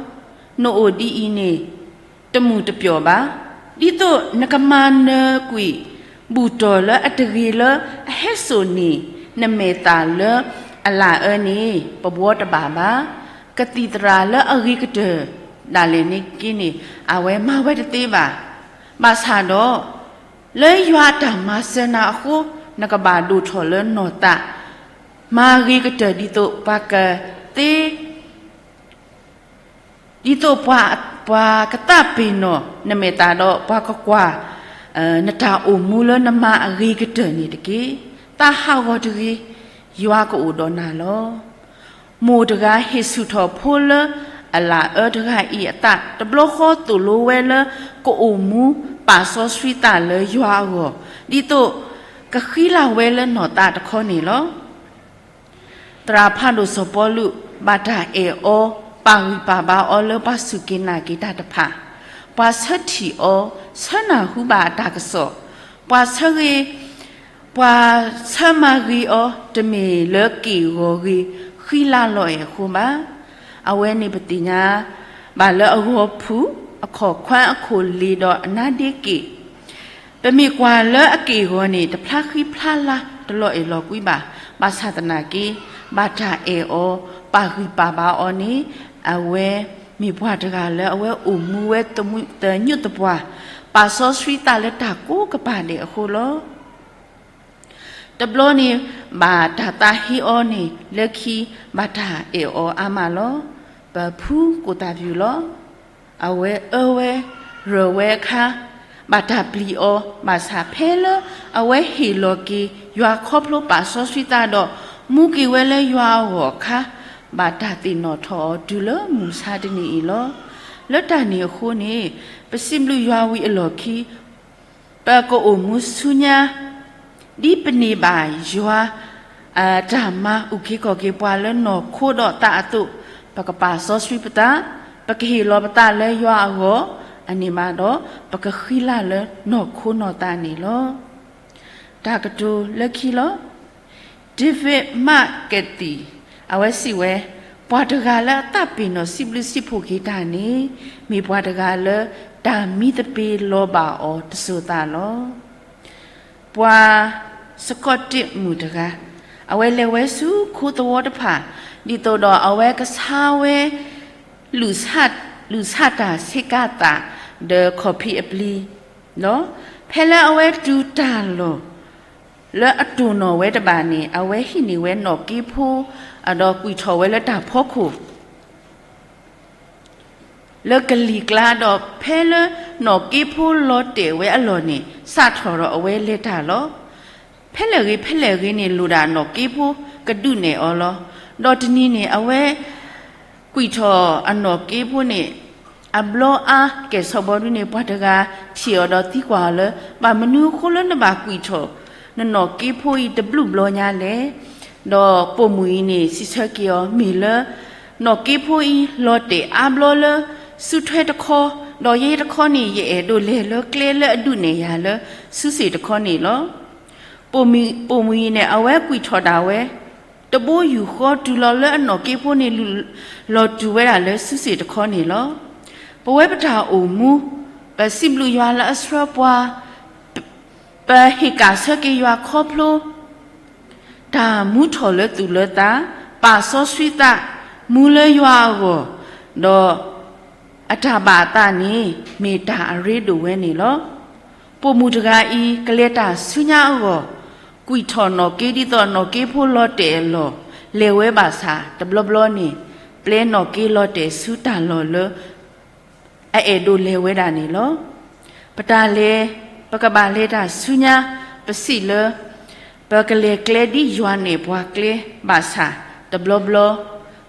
နအိၣ်ဒ်အံၤန့ၣ် တမုာ်တပျီၤဘၣ်. ဒ်သိးနကမၤနၢၤကွံာ် ဘူၣ်တီၢ်လၢအတဂ့ၤလၢအဟဲစိာ်န့ၢ် နမဲာ်သၣ်လၢအလၣ်အၢန့ၣ် ပဘှီတဘၣ်ဘၣ်. ကသံၣ်သရၣ်လၢအဂ့ၤကတၢၢ်ဒၣ်လဲာ်န့ၣ်က့န့ၣ် အဝဲမၤဝဲတသ့ဘၣ်. ဘၣ်ဆၣ်ဒီး လၢယွၤအတၢ်မၤစၢၤနၤအဃိ နကဘၣ်ဒိၣ်ထီၣ်လၢနီၢ်သး မၤဂ့ၤကတၢၢ်ဒ်သိးပှၤကသ့ ဒ်သိးပှၤ ပှၤကသးပ့ၤနီၣ်နမဲာ်သၣ်ဒီး ပှၤကကွၢ် နတၢ်အိၣ်မူလၢနမၤအဂ့ၤကတၢၢ်န့ၣ်တက့ၢ်. သးဟးဂီၤတဂ့ၤ, ယွၤကအိၣ်ဒီးနၤလီၤ. မိၢ်တဂၤဟ့ၣ်ဆူၣ်ထီၣ်ဖိလၢအလၣ်အၢတဂၤအံၤအသး တဘျီဃီသိၣ်လိဝဲလၢကအိၣ်မူပာ်စီဆှံသးလၢယွၤအဂီၢ် ဒ်သိးကဃံလၤဝဲလၢနီၢ်သးတခီန့ၣ်လီၤ. သရၣ်ဖးဒိၣ်စီၤပီလူး ဘၣ်တၢ်အဲၣ်အီၤ ပာ်ဂံၢ်ပာ်ဘါအီၤလၢပှၤစူၢ်က့ၤနာ်က့ၤတၢ်တဖၣ်, ပှၤဆၢထံၣ်အီၤ, ဆၢနၢ်ဟူဘၣ်အတၢ်ကစီၣ်, ပှၤဆၢဂ့ၤ ပှၤဆၢမၤဂ့ၤအီၤ တမ့ၢ်လၢက့ၢ်ဂီၤဂ့ၤ ဃံလၤလီၤအဲၣ်အဃိဘၣ်. အဝဲန့ၣ်ပသ့ၣ်ညါဘၣ်လၢအဂီၤဖုၣ် အခီၣ်ခွါအခိၣ်လ့ၤဒီးအနါဒ့က့ၣ် ပမ့ၢ်ကွၢ်လၢအက့ၢ်ဂီၤန့ၣ် တဖျါဃံဖျါလၤတလီၤအဲၣ်လီၤကွံဘၣ်. ဘၣ်ဆၣ်သနာ်က့ ဘၣ်တၢ်အဲၣ်အီၤ ပာ်ဂံၢ်ပာ်ဘါအီၤန့ၣ် အဝဲမ့ၢ်ပှၤတဂၤလၢအဝဲအိၣ်မူဝဲသညူးသပှၢ် ပာ်စီဆှံသးလၢတၢ်ကိးကပၤဒဲးအဃိလီၤ. တဘျီန့ၣ် ဘၣ်တၢ်သးဟ့အီၤန့ၣ် လၢခံ ဘၣ်တၢ်အဲၣ်အီၤအါမးလီၤ. ပဖုကိၣ်သၣ်ပျူၣ်လီၤ. အဝဲအၢဝဲ ရၢၢ်ဝဲအခါ ဘၣ်တၢ်ပျံၤအီၤ ဘၣ်ဆၣ်ဖဲလၢအဝဲဟ့ၣ်လီၤက့ၤယွၤခီဖျိပာ်စီဆှံသးဒီး မူက့ၤဝဲလၢယွၤအဂီၢ်အခါ ဘၣ်တၢ်သ့ၣ်နီၣ်ထီၣ်အီၤတုၤလၢမုၢ်မဆါတနံၤအံၤလီၤ. လၢတၢ်န့ၣ်အဃိန့ၣ် ပစံးဘျုးယွၤဝံၤအလီၢ်ခံ ပကအိၣ်မူဆူညါ ဒ်ပန့ၢ်ဘၣ်ယွၤ တၢ်မၤအုၣ်က့ၤခီၣ်က့ၤပှၤလၢနီၢ်ခိဒီးသးအသိး, ပကပာ်စီဆှံပသး, ပကဟ့ၣ်လီၤပသးလၢယွၤအဂီၢ်, အန့ၣ်မးဒီး ပကဃံလၤလၢနီၢ်ခိနီၢ်သးန့ၣ်လီၤ. တၢ်ကတိၤလၢခံလီၤ. David McKelty အဝဲစံးဝဲ, ပှၤတဂၤလၢအသးပ့ၤနီၣ်စံးဘျုးစံးဖှိၣ်က့ၤတၢ်န့ၣ် မ့ၢ်ပှၤတဂၤလၢတၢ်မံသပ့ၤလီၤဘၣ်အီၤတစိၤသးလီၤ. ပှၤစကီးတ့းမုၣ်တဂၤ အဝဲလဲၤဝဲဆူခိသဝီတဖၣ် ဒ်သိးဒီးအဝဲကဆါဝဲ လုၢ်ဆၣ်တၢ်ဆ့ကၤသၣ် ဒီးခီၣ်ဖံးအပျံၤလီၤ. ဖဲလၢအဝဲတုၤတၢ်လီၢ် လၢအတိၢ်နီၣ်ဝဲတဘၣ်န့ၣ် အဝဲဟံးန့ၢ်ဝဲနီၣ်က့ဖိ ဒီးကွံာ်ထီၣ်ဝဲလၢတၢ်ဖီခိၣ် လၢကလံၤကျါဒီး ဖဲလၢနီၣ်က့ဖိလီၤတဲာ်ဝဲအလီၢ်န့ၣ် စးထီၣ်ဒီးအဝဲလဲၤတၢ်လီၤ. ဖဲလဲၣ်ဂ့ၤဖဲလဲၣ်ဂ့ၤန့ၣ် လိၣ်ဒၣ်နီၣ်က့ဖိကဒုးနဲၣ်အီၤလီၤ. ဒီးတနံၤန့ၣ် အဝဲ ကွံာ်ထီၣ်အနီၣ်က့ဖိန့ၣ် အဘျီအါကဲၣ်ဆိးဘီဒုန့ၣ် ပှၤတဂၤထံၣ်အီၤဒီးသံကွၢ်အီၤလၢ ဘၣ်မနုၤအဃိလၢနဘၣ်ကွံာ်ထီၣ် နနီၣ်က့ဖိအံၤတဘျုးဘျီညါလဲၣ်. ဒီးပိာ်မုၣ်အံၤန့ၣ် စံးဆၢက့ၤအီၤ မ့ၢ်လၢ နီၣ်က့ဖိအံၤလီၤတဲာ်အါဘျီလၢ စုထွဲတခီ, ဒီးယဲတခီန့ၣ် ယအဲၣ်ဒိးလဲၤလၢကျဲလၢအဒုးနဲၣ်ယၤလၢစုစ့ၣ်တခီန့ၣ်လီၤ. ပိာ်မုၣ်အံၤန့ၣ် အဝဲကွံာ်ထီၣ်ဒၣ်ဝဲ တဘိယူၢ်ဃီတုၤလီၤလၢအနီၣ်က့ဖိန့ၣ် လီၤတုၤဝဲဒၣ်လၢစုစ့ၣ်တခီန့ၣ်လီၤ. ပဝဲပတၢ်အိၣ်မူ ပစံးဘျုးယွၤလၢအဆှၢပှၤ ပဟ့ၣ်ကၣ်ဆၢက့ၤယွၤခီဖျိ တၢ်မူထီၣ်လၢသူၣ်လၢသး, ပာ်စီဆှံသး, မူလၢယွၤအဂီၢ်, ဒီးအတၢ်ဘၣ်အသးန့ၣ် မ့ၢ်တၢ်အရ့ဒိၣ်ဝဲန့ၣ်လီၤ. ပိာ်မုၣ်တဂၤအံၤ ကလဲၤတၢ်ဆူညါအဂီၢ်, ကွံာ်ထီၣ်နီၣ်က့ဒ်သိးနီၣ်က့ဖိလီၤတဲာ်အလီၢ်, လဲၤဝဲဘၣ်ဆၣ် တဘျီဘျီန့ၣ် ပျဲနီၣ်က့လီၤတဲာ်ဆူတၢ်လီၢ်လၢ အအဲၣ်ဒိးလဲၤဝဲဒၣ်န့ၣ်လီၤ. ပတၢ်လဲၤ ပကဘၣ်လဲၤတၢ်ဆူညါ ပစံးလၢ ပကလဲၤကျဲဒ်ယွၤနဲၣ်ပှၤကျဲဘၣ်ဆၣ် တဘျီဘျီ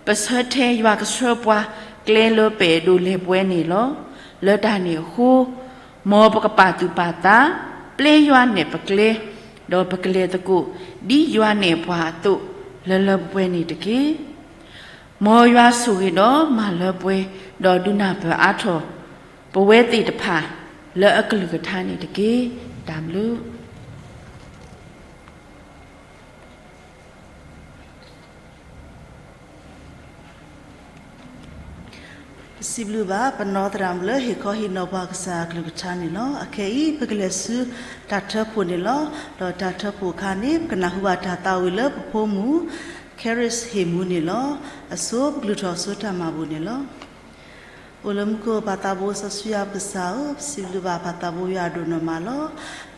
ပဆၢထဲယွၤကဆှၢပှၤကျဲလၢပအဲၣ်ဒိးလဲၤပှဲၤန့ၣ်လီၤ. လၢတၢ်န့ၣ်အဃိ မ်ပကပာ်သူၣ်ပာ်သး ပျဲယွၤနဲၣ်ပကျဲ ဒီးပကလဲၤသကိး ဒ်ယွၤနဲၣ်ပှၤအသိး လၢလၢပှဲၤပှဲၤန့ၣ်တက့ၢ်. မ်ယွၤဆိၣ်ဂ့ၤဒီးမၤလၢပှဲၤ ဒီးဒုးနၢ်ပၢၢ်အါထီၣ် ပဝဲသ့ၣ်တဖၣ်လၢအကလုၢ်ကထါန့ၣ်တက့ၢ်. တၢ်ဘျုး ပစံးဘျုးဘၣ် ပနီၢ်သရၣ်မုၣ်လၢဟ့ၣ်ခီဟ့ၣ်နီၤပှၤကစၢ်အကလုၢ်ကထါန့ၣ်လီၤ. အခဲအံၤ ပကလဲၤဆူတၢ်ထၢဖှိၣ်န့ၣ်လီၤ. ဒီးတၢ်ထၢဖှိၣ်အခါန့ၣ် ပကနၢ်ဟူဘၣ်တၢ်သးဝံၣ်လၢပဖိမုၣ် Charis ဟ့ၣ်မူန့ၣ်လီၤ. အဆိ ပကလုၢ်ထီၣ်ဆိတၢ်မၤဘူၣ်န့ၣ်လီၤ. အိၣ်လၢမူခိၣ်ပၢ်သးဘိစီဆှံယွၤပကစၢ်ဧၢ, ပစံးဘျုးဘၣ်ပၢ်သးဘိယွၤဒိၣ်နီၢ်မးလီၤ.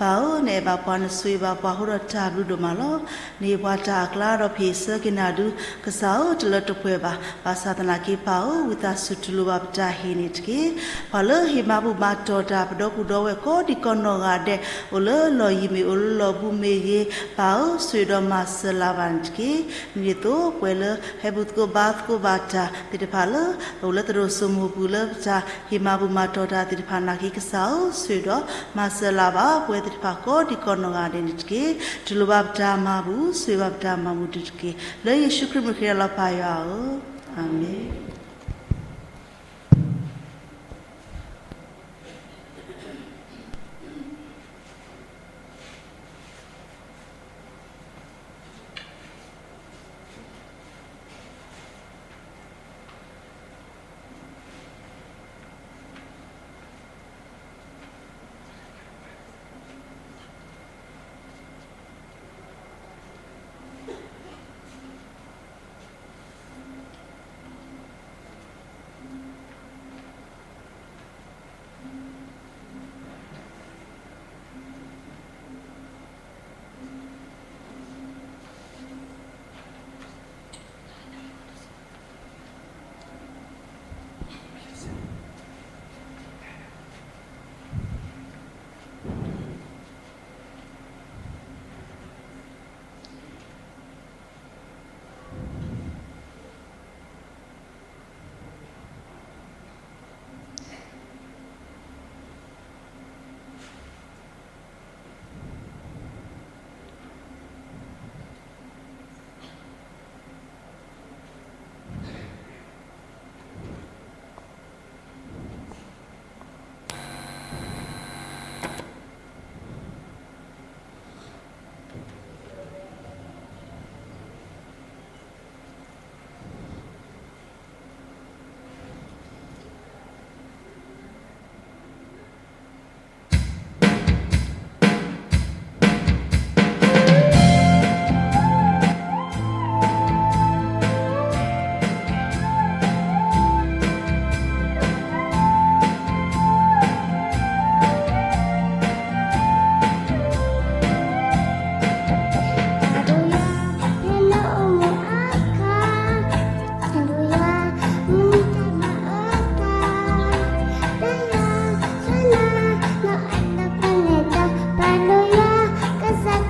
ပၢ်ဧၢ, နအဲၣ်ဘၣ်ပှၤ နဆိၣ်ဂ့ၤဘၣ်ပှၤအဃိဒီးတၢ်ဘျုးဒိၣ်မးလီၤ. နဟ့ၣ်ပှၤတၢ်အကျါဒီး ပဟ့ၣ်ဆၢက့ၤနၤဒုး ကစၢ်ဧၢ, တလၢတပှဲၤဘၣ်. ဘၣ်ဆၣ်သနာ်က့ပၢ်ဧၢ, ဝံသးစူၤတူၢ်လိာ်ဘၣ်ပတၢ်ဟ့ၣ်န့ၣ်တက့ၢ်. ပှၤလၢဟ့ၣ်မၤဘူၣ်မၤတီၢ်တၢ် ပဒီပုၢ်ဒီဝဲၢ်ကိးဒံးကိးနီၢ်ဂၤဒဲး အိၣ်လၢလီၢ်ယံၤမ့ၢ် အိၣ်လၢလီၢ်ဘူးမ့ၢ်ဂ့ၤ, ပၢ်ဧၢ, ဆိၣ်ဂ့ၤဒီးမၤစၢၤလၢ်ဘၣ်န့ၣ်တက့ၢ်. မ့ၢ်ဒ်သိးပှၤလၢဟဲဘူၣ်သကိးဘါသကိးဘၣ်တၢ်သ့ၣ်တဖၣ်လၢ အိၣ်လၢသရိာ်စိမိၤပူၤလၢပတၢ်ဟ့ၣ်မၤဘူၣ်မၤတီၢ်တၢ်သ့ၣ်တဖၣ်နာ်က့ ကစၢ်ဧၢ, ဆိၣ်ဂ့ၤဒီးမၤစၢၤလၢ်ဘၣ် ပဝဲသ့ၣ်တဖၣ်ကိးဒံးကိးနီၢ်ဂၤဒဲးန့ၣ်တက့ၢ်. တူၢ်လိာ်ဘၣ်ပတၢ်မၤဘူၣ်, ဆိၣ်ဂ့ၤဘၣ်ပတၢ်မၤဘူၣ်န့ၣ်တက့ၢ်. လၢယ့ၣ်ၡူးခရံာ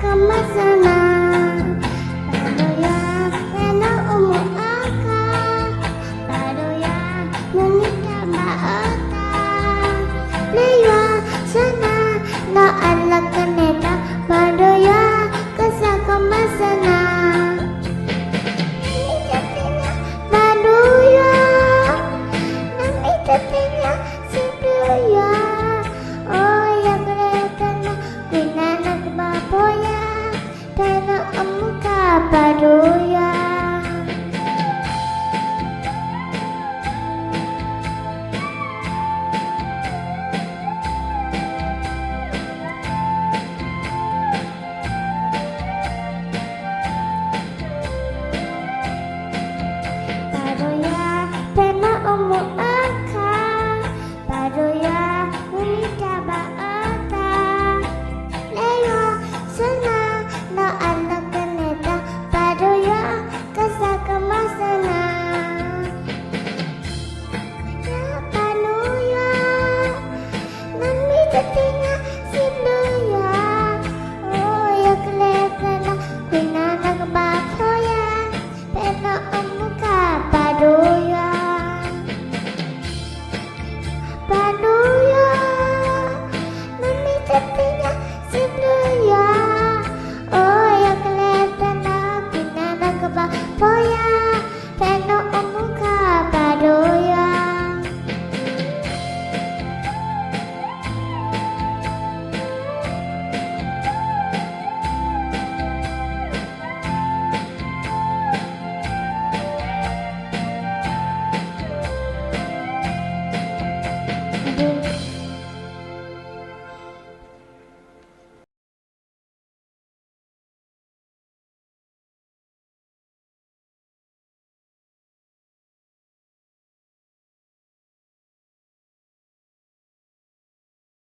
်မုၢ်ဃ့လီၤပၢ်ယွၤဧၢ, အၤမ့ၣ်.ပၢ်ဒိၣ်ယွၤ, နမ့ၢ်တသ့ၣ်ညါ စံးဘျုးယွၤ, အိၣ်ယကလဲၤဖဲနၤ, ကွံာ်နၤနကဘၣ်ဖှီၣ်ယၤ, ဖဲနအိၣ်မူခါ ပၢ်ဒိၣ်ယွၤ. ပၢ်ဒိၣ်ယွၤ, ဖဲနအိၣ်မူအခါ, ပၢ်ဒိၣ်ယွၤ, မ့ၢ်တၢ်ဘၣ်အၢသး, လၢယွၤ, ဆူနၤ, နီၢ်အလီၢ်ကလဲၤတၢ်, ပၢ်ဒိၣ်ယွၤ, ကစၢ်ကမၤစၢၤနၤ ပၢ်ဒိၣ်ယွၤ, နမ့ၢ်တသ့ၣ်ညါ စံးဘျုးယွၤ, အိၣ်ယကလဲၤဖဲနၤ, ကွံာ်နၤနကဘၣ်ဖှီၣ်ယၤ, ဖဲနအိၣ်မူခါ ပၢ်ဒိၣ်ယွၤ. ပၢ်ဒိၣ်ယွၤ, နမ့ၢ်တသ့ၣ်ညါ စံးဘျုးယွၤ, အိၣ်ယကလဲၤဖဲနၤ, ကွံာ်နၤနကဘၣ်ဖှီၣ်ယၤ, ဖဲနအိၣ်မူခါ ပၢ်ဒိၣ်ယွၤ.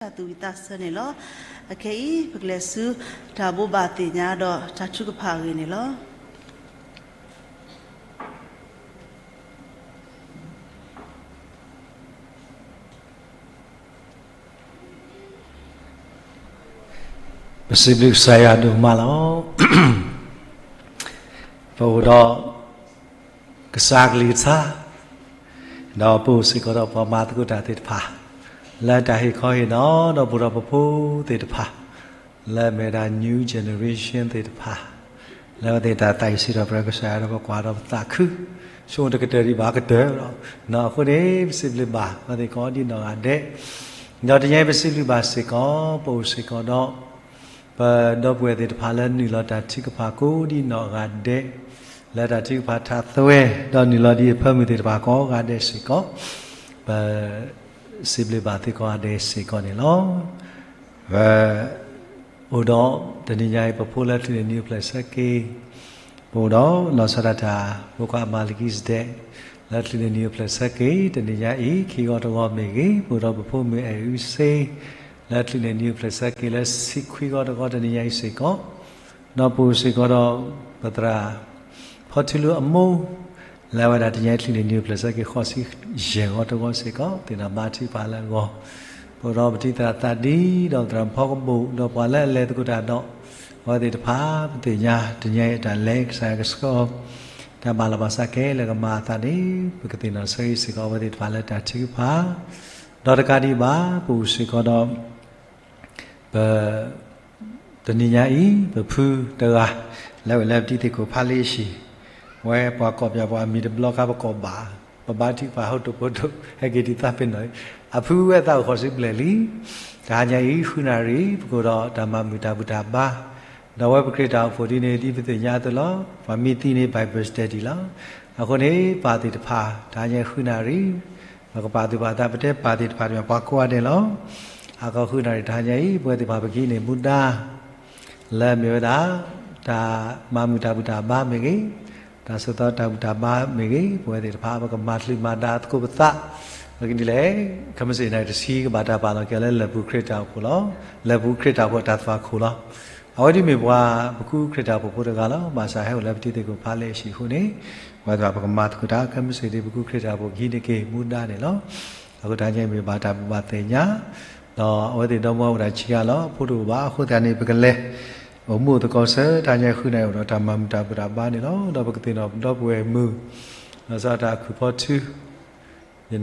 တၢ်သူၣ်ဝံၣ်သးဆၢန့ၣ်လီၤ. အခဲအံၤ ပကလဲၤဆူတၢ်ဘိးဘၣ်သ့ၣ်ညါဒီးတၢ်ထုကဖၣ်အဂ့ၢ်န့ၣ်လီၤ. ပစံးဘျုးကစၢ်ယွၤဒိၣ်မးလီၤ. ပအိၣ်ဒီးကစၢ်ကလုၢ်ကထါ, ဒီးပအိၣ်စ့ၢ်ကီးဒီးပှၤမၤသကိးတၢ်သ့ၣ်တဖၣ်, လၢတၢ်ဟ့ၣ်ခီဟ့ၣ်နီၤဒီးပှၤဒီးပဖိသ့ၣ်တဖၣ်, လၢအမ့ၢ်ဝဲဒၣ် new generation သ့ၣ်တဖၣ်, လၢအဝဲသ့ၣ်တၢ်သးဆံးဒီးပကစၢ်ယွၤဒီးပကွၢ်ဒီးပသးခု, ဆိကမိၣ်တကတၢၢ်ဒံးဘၣ်ကတၢၢ်ဒီး, အဃိန့ၣ် ပစံးဘျုးဘၣ်အဝဲသ့ၣ်ကိးဒ်နီၢ်ဂၤဒဲး, ဒီးတနံၤအံၤပစံးဘျုးဘၣ်စ့ၢ်ကီး ပအိၣ်စ့ၢ်ကီးဒီး ပဒီပုၢ်ဝဲၢ်သ့ၣ်တဖၣ်လၢနုာ်လီၤတၢ်ထုကဖၣ်ကိးဒ်နီၢ်ဂၤဒဲး, လၢတၢ်ထုကဖၣ်ထးသွဲ, ဒီးနုာ်လီၤဒ်အဖၢမုၢ်သ့ၣ်တဖၣ်ကိးဂၤဒဲးစ့ၢ်ကီး, ပစံးဘျုးဘၣ်သ့ၣ်ကိးဂၤဒဲးစ့ၢ်ကီးန့ၣ်လီၤ. ပအိၣ်ဒီးတနံၤညါအံၤ ပဖိလၢချုးန့ၢ်နံၣ်အိၣ်ဖျဲၣ်ဆၢက့ၤ, ပအိၣ်ဒီးလီၤဆီဒၣ်တၢ် ဖိခွါအမၤလကံစဒဲး လၢချုးန့ၢ်နံၣ်အိၣ်ဖျဲၣ်ဆၢက့ၤ တနံၤညါအံၤ ခံဂီၤတဂီၤမ့ၢ်ဂ့ၤ, ပအိၣ်ဒီးပဖိမုၣ်အဲၣ်အုစ့ လၢချုးန့ၢ်နံၣ်အိၣ်ဖျဲၣ်ဆၢက့ၤလၢဆံခွံဂီၤတဂီၤတနံၤညါအံၤစ့ၢ်ကီး, ဒီးပအိၣ်စ့ၢ်ကီးဒီး ပသရၣ် ဖီထူလၢအမိၢ်, လၢအဝဲဒၣ်တနံၤညါအံၤချုးန့ၢ်နံၣ်အိၣ်ဖျဲၣ်ဆၢက့ၤဃိးဆံယဲၢ်ဂီၤတဂီၤစ့ၢ်ကီး, သ့ၣ်နီၣ်ဘါထုကဖၣ်လၢအဂီၢ်, ပအိၣ်ဒီးပတံၤသရၣ်သးဒံ ဒီးပသရၣ်ဖီကဘိၣ် ဒီးပှၤလၢအလဲၤသကိးတၢ်ဒီး အဝဲသ့ၣ်တဖၣ် ပသ့ၣ်ညါတနံၤညါအံၤတၢ်လဲၤကစၢ်ယွၤကဆှီ တၢ်ဘၣ်လီၤဘၣ်စးကဲလၢကမၤအသးန့ၣ် ပကသ့ၣ်နီၣ်ဆၢဂ့ၤစ့ၢ်ကီးအဝဲသ့ၣ်တဖၣ်လၢတၢ်ထုကဖၣ်, ဒီးတကးဒံးဘၣ် ပအိၣ်စ့ၢ်ကီးဒီး ပ တနံၤညါအံၤ ပဖုတဂၤ လၢဝဲလၢပတံၤသကိးဖးလ့ၡံၣ်, ဝဲပှၤကိးပှၤမံၤတဘျီခါပကိးဘၣ်, ပဘါထုကဖၣ်ဟီၣ်ခိၣ်ဖိဒိၣ် ဟဲက့ၤဒ်သးပ့ၤနီၣ်, အဖုဝဲသးအိၣ်ဃိးဆံဘျဲၣ်လံ, တဟါညါအံၤ ဃုနၣ်ရံၣ် ပကအိၣ်ဒီးတၢ်မၤမုာ်တၢ်ဘူၣ်တၢ်ဘါ, ဒီးဝဲပခရံာ်တၢ်အိၣ်ဖှိၣ်ဒ်န့ၣ် ဒ်ပသ့ၣ်ညါအသိးလီၤ, ပှၤမ့ၢ်သံန့ၣ် Bible study လီၤ. အဃိန့ၣ် ပၢ်သ့ၣ်တဖၣ် တဟါညါအံၤ ဃုနၣ်ရံၣ် ပကပာ်သူၣ်ပာ်သး ပတဲပၢ်သ့ၣ်တဖၣ်န့ၣ် ပှၤကိးဂၤဒဲးလီၤ. အဃိ ဃုနၣ်ရံၣ်တဟါညါအံၤ ပဝဲသ့ၣ်တဖၣ်ပကဟံးန့ၢ်မူဒါ လၢအမ့ၢ်ဝဲဒၣ် တၢ်မၤမုာ်တၢ်ဘူၣ်တၢ်ဘါမ့ၢ်ဂ့ၤ, တၢ်ဆှၢသီတၢ်ဘူၣ်တၢ်ဘါမ့ၢ်ဂ့ၤ, ပဝဲသ့ၣ်တဖၣ် ပကမၤချုးမၤဒါသကိးပသး, ပကဒ်လဲၣ်, ခဲမုၢ်ဆ့ၣ်နံၤတဆံ ကဘၣ်တၢ်ပာ်လီၤက့ၤလၢလၢၢ်ပူၤခရံာ်တၢ်အိၣ်ဖှိၣ်လီၤ. လၢၢ်ပူၤခရံာ်တၢ်အိၣ်ဖှိၣ်တၢ်သွၣ်ခိၣ်လီၤ. အဝဲဒ်မ့ၢ်ပှၤ ပကူခရံာ်တၢ်အိၣ်ဖှိၣ်ဖိတဂၤလီၤ. ဘၣ်ဆၣ်ဟဲအိၣ်လၢပတံၤသကိးဖးလ့ၡံၣ်အဃိန့ၣ်, ပဝဲသ့ၣ်တဖၣ်ပကမၤသကိးတၢ် ခဲမုၢ်ဆ့ၣ်နံၤ ပကူခရံာ်တၢ်အိၣ်ဖှိၣ်ကဟံးန့ၢ်က့ၤမူဒါန့ၣ်လီၤ. အဃိတဟါညါအံၤမ့ၢ်ဘၣ်တၢ်ဘိးဘၣ်သ့ၣ်ညါ, ဒီးအဝဲသ့ၣ်ဒီမါဝဲဒၣ်ဆံးအါလီၤ. ဖိတအိၣ်ဘၣ်အဃိသတးန့ၣ် ပကလဲၤ အိၣ်မူအိၣ်သကိးဆၢ တဟါညါအံၤ ဃုနၣ်ရံၣ်အိၣ်ဒီးတၢ်မၤမုာ်တၢ်ဘူၣ်တၢ်ဘါန့ၣ်လီၤ. ဒီးပကသ့ၣ်နီၣ်ပဒီပုၢ်ဝဲၢ်မုၣ် လီၤဆီဒၣ်တၢ်ခုၣ်ဖီထူ ယနၢ်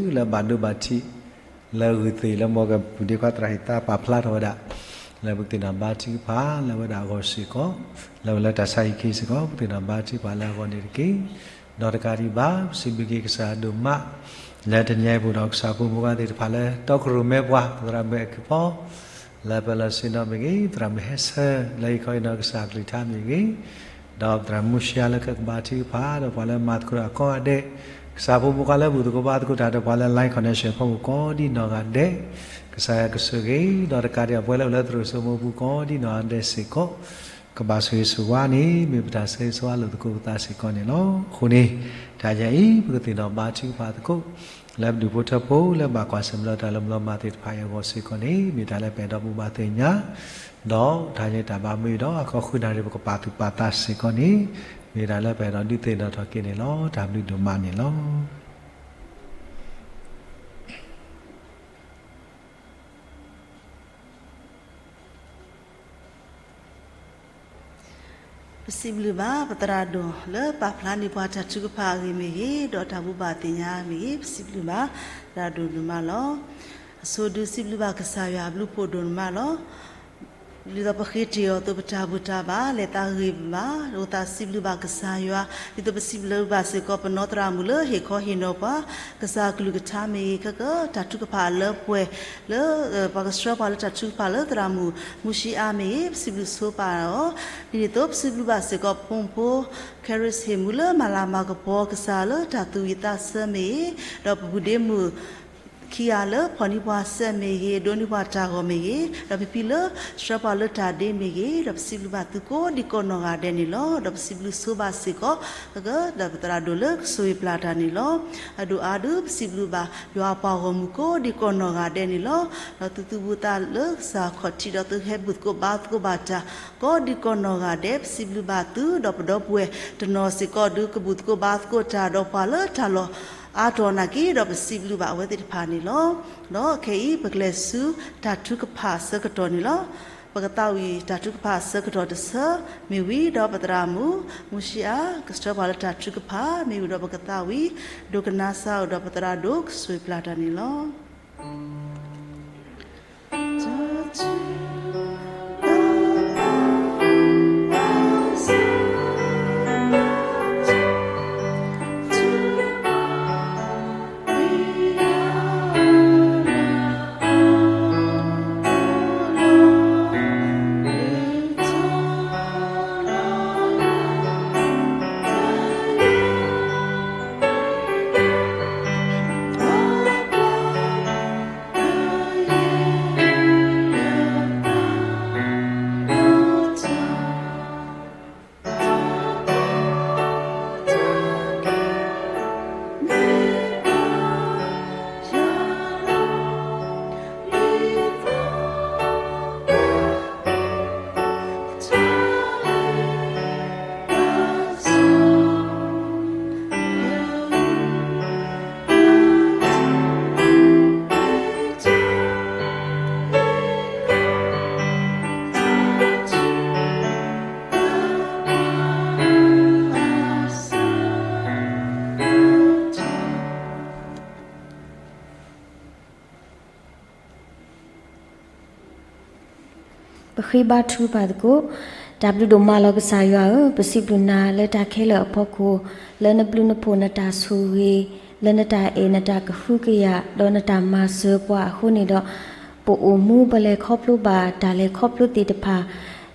ပၢၢ်လီၤကမ့ၢ်မံၤသရၣ်မုၣ်ခုၣ်ဖီထူ လၢဘၣ်ဒိဘၣ်ထံး လၢဂုၢ်သ့ၣ်လၢမ်ကပူၤဒ့ခွါသရၣ်ဟ့ၣ်သါပာ်ဖျါထီၣ်ဝဲဒၣ် လၢပကသ့ၣ်နီၣ်ဘါထုကဖၣ်လၢအဝဲဒၣ်အဂီၢ်စ့ၢ်ကီး, လၢအဝဲလၢတၢ်ဆါဟံၣ်ခံစ့ၢ်ကီး ပကသ့ၣ်နီၣ်ဘါထုကဖၣ်လၢအဂီၢ်န့ၣ်တက့ၢ်. ဒီးတကးဒံးဘၣ် ပစံးဘျုးက့ၤကစၢ်ဒိၣ်မး လၢတနံၤအံၤပအိၣ်ဒီးကစၢ်ဖိမုၣ်ဖိခွါသ့ၣ်တဖၣ်လၢတီခိၣ်ရိၣ်မဲပှၤ ပသရၣ်မုၣ်အဲၣ်ခုၣ်ဖီ လၢပၢၤလီၢ်ဆ့ၣ်နီၤမ့ၢ်ဂ့ၤ, သရၣ်မုၣ်ဟဲဆၢ လၢဟ့ၣ်ခီဟ့ၣ်နီၤကစၢ်ကလုၢ်ကထါမ့ၢ်ဂ့ၤ, ဒီးပသရၣ်မုၣ်ရှါလၢကကဘါထုကဖၣ် ဒီးပှၤလၢမၤသကိးတၢ်ကိးဂၤဒဲး, ကစၢ်ဖိမုၣ်ဖိခွါလၢဘူၣ်သကိးဘါသကိးတၢ်ဒီးပှၤလၢ Line Connection ဖီခိၣ်ကိးဒ်နီၢ်ဂၤဒဲး, ကစၢ်ယွၤကဆိၣ်ဂ့ၤ, ဒီးတကးဒံးဘၣ်ပဝဲလၢအိၣ်လၢသရိာ်စိမိပူၤကိးဒ်နီၢ်ဂၤဒဲးစ့ၢ်ကီး ကဘၣ်ဆိၣ်ဂ့ၤဆိၣ်ဝါန့ၣ် မ့ၢ်ပတၢ်ဆိၣ်ဂ့ၤဆိၣ်ဝါလိာ်သကိးပသးစ့ၢ်ကီးန့ၣ်လီၤ. အဃိန့ၣ် တဟါညါအံၤ ပကသ့ၣ်နီၣ်ဘါထုကဖၣ်သကိး လၢပဒူၣ်ဖိထၢဖိလၢဘၣ်ကွၢ်ဆၢၣ်မဲာ်လီၤတၢ်လၢမူလၢမၤသ့ၣ်တဖၣ်အံၤအဂီၢ်စ့ၢ်ကီးန့ၣ် မ့ၢ်တၢ်လၢပအဲၣ်ဒိးဘိးဘၣ်သ့ၣ်ညါ, ဒီးတဟါညါအံၤတၢ်ဘါမူအံၤဒီး အဃိ ဃုနၣ်ရံၣ်ပကပာ်သူၣ်ပာ်သးစ့ၢ်ကီးန့ၣ် မ့ၢ်တၢ်လၢပအဲၣ်ဒိးဒုးသ့ၣ်နီၣ်ထီၣ်က့ၤန့ၣ်လီၤ. တၢ်ဘျုးဒိၣ်မးန့ၣ်လီၤ. ပစံးဘျုးဘၣ် ပသရၣ်ဒိၣ်လၢပာ်ဖျါန့ၢ်ပှၤတၢ်ထုကဖၣ်အဂ့ၢ်မ့ၢ်ဂ့ၤ, ဒီးတၢ်ဘိးဘၣ်သ့ၣ်ညါမ့ၢ်ဂ့ၤ, ပစံးဘျုးဘၣ် သရၣ်ဒိၣ်ဒိၣ်မးလီၤ. အဆိဒုစံးဘျုးဘၣ်ကစၢ်ယွၤအဘျုးဖှိၣ်ဒိၣ်မးလီၤ. ဒ်သိးပဃ့တ့ၢ်အီၤအသိး ပတၢ်ဘူၣ်တၢ်ဘါ လဲၤသးဂ့ၤဘၣ်, အိၣ်သးစံးဘျုးဘၣ်ကစၢ်ယွၤ, ဒ်သိးပစံးဘျုးဘၣ်စ့ၢ်ကီး ပနီၢ်သရၣ်မုၣ်လၢဟ့ၣ်ခီဟ့ၣ်နီၤပှၤ ကစၢ်ကလုၢ်ကထါမ့ၢ်ဂ့ၤ, ခဲက တၢ်ထုကဖၣ်အလၢပှဲၤလၢ ပှၤကဆှၢပှၤလၢတၢ်ထုကဖၣ်လၢသရၣ်မုၣ်မူၡံအါမ့ၢ်ဂ့ၤ, ပစံးဘျုးဆိပာ်အီၤ, ဒ်န့ၣ်အသိး ပစံးဘျုးဘၣ်စ့ၢ်ကီး ပဖိမုၣ်ဖိ Charis ဟ့ၣ်မူလၢမၤလၤမၤကပီၤကစၢ်လၢတၢ်သူၣ်ဝံၣ်သးဆၢမ့ၢ်ဂ့ၤ, ဒီးပဘူးဒ့မုၣ် ခံဂၤလၢဖီၣ်န့ၢ်ပှၤစဲးမ့ၢ်ဂ့ၤ, ဒိးန့ၢ်ပှၤတၢ်ဂီၤမ့ၢ်ဂ့ၤ, ဒီးဖံဖံလၢဆှၢပှၤလၢတၢ်ဒ့မ့ၢ်ဂ့ၤ, ဒီးပစံးဘျုးဘၣ်သုကိးဒံကိးနီၢ်ဂၤဒဲးန့ၣ်လီၤ. ဒီးပစံးဘျုးဆိဘၣ်စ့ၢ်ကီး ပကဒီးပသရၣ်ဒိၣ်လၢကဆိၣ်ဂ့ၤပျၢ်တၢ်န့ၣ်လီၤ. အဒိၣ်အါဒုး ပစံးဘျုးဘၣ်ယွၤအပှၤဂီၢ်မုၢ်ကိးဒံကိးနီၢ်ဂၤဒဲးန့ၣ်လီၤ. ဒီးသုသုဘူးသးလၢကစၢ်ခီၣ်ထံးဒီးသုဟဲဘူၣ်သကိးဘါသကိးဘၣ်တၢ် ကိးဒံကိးနီၢ်ဂၤဒဲး ပစံးဘျုးဘၣ်သု, ဒီးပဒီပုၢ်ဝဲၢ်တနီၤစ့ၢ်ကီးဒုး ကဘူၣ်သကိးဘါသကိးတၢ်ဒီးပှၤလၢတၢ်လီၢ်အါတီၤနာ်က့ ဒီးပစံးဘျုးဘၣ်အဝဲသ့ၣ်တဖၣ်န့ၣ်လီၤ. ဒီးခဲအံၤ ပကလဲၤဆူတၢ်ထုကဖၣ်အဆၢကတီၢ်န့ၣ်လီၤ. ပကသးဝံၣ်တၢ်ထုကဖၣ်အဆၢကတီၢ်တဆၢ မ့ၢ်ဝံၤဒီးပသရၣ်မုၣ် မူၡ့အါ ကဆှၢပှၤလၢတၢ်ထုကဖၣ် မ့ၢ်ဝံၤဒီးပကသးဝံၣ် ဒိကနၣ်စၢ်အိၣ်ဒီးပသရၣ်ဒိၣ်ကဆိၣ်ဂ့ၤပျၢ်တၢ်န့ၣ်လီၤ. ပဃ့ဘါထုကဖၣ်သကိး. တၢ်ဘျုးဒိၣ်မးလီၤကစၢ်ယွၤဧၢ, ပစံးဘျုးနၤလၢတၢ်ခဲလၢာ်အဖီခိၣ်, လၢနဘျုးနဖှိၣ်နတၢ်ဆိၣ်ဂ့ၤ, လၢနတၢ်အဲၣ်နတၢ်ကဟုကယာ်, ဒီးနတၢ်မၤစၢၤပှၤအဃိန့ၣ်ဒီး, ပအိၣ်မူပလဲၤခီဖျိဘၣ်တၢ်လဲၤခီဖျိသ့ၣ်တဖၣ်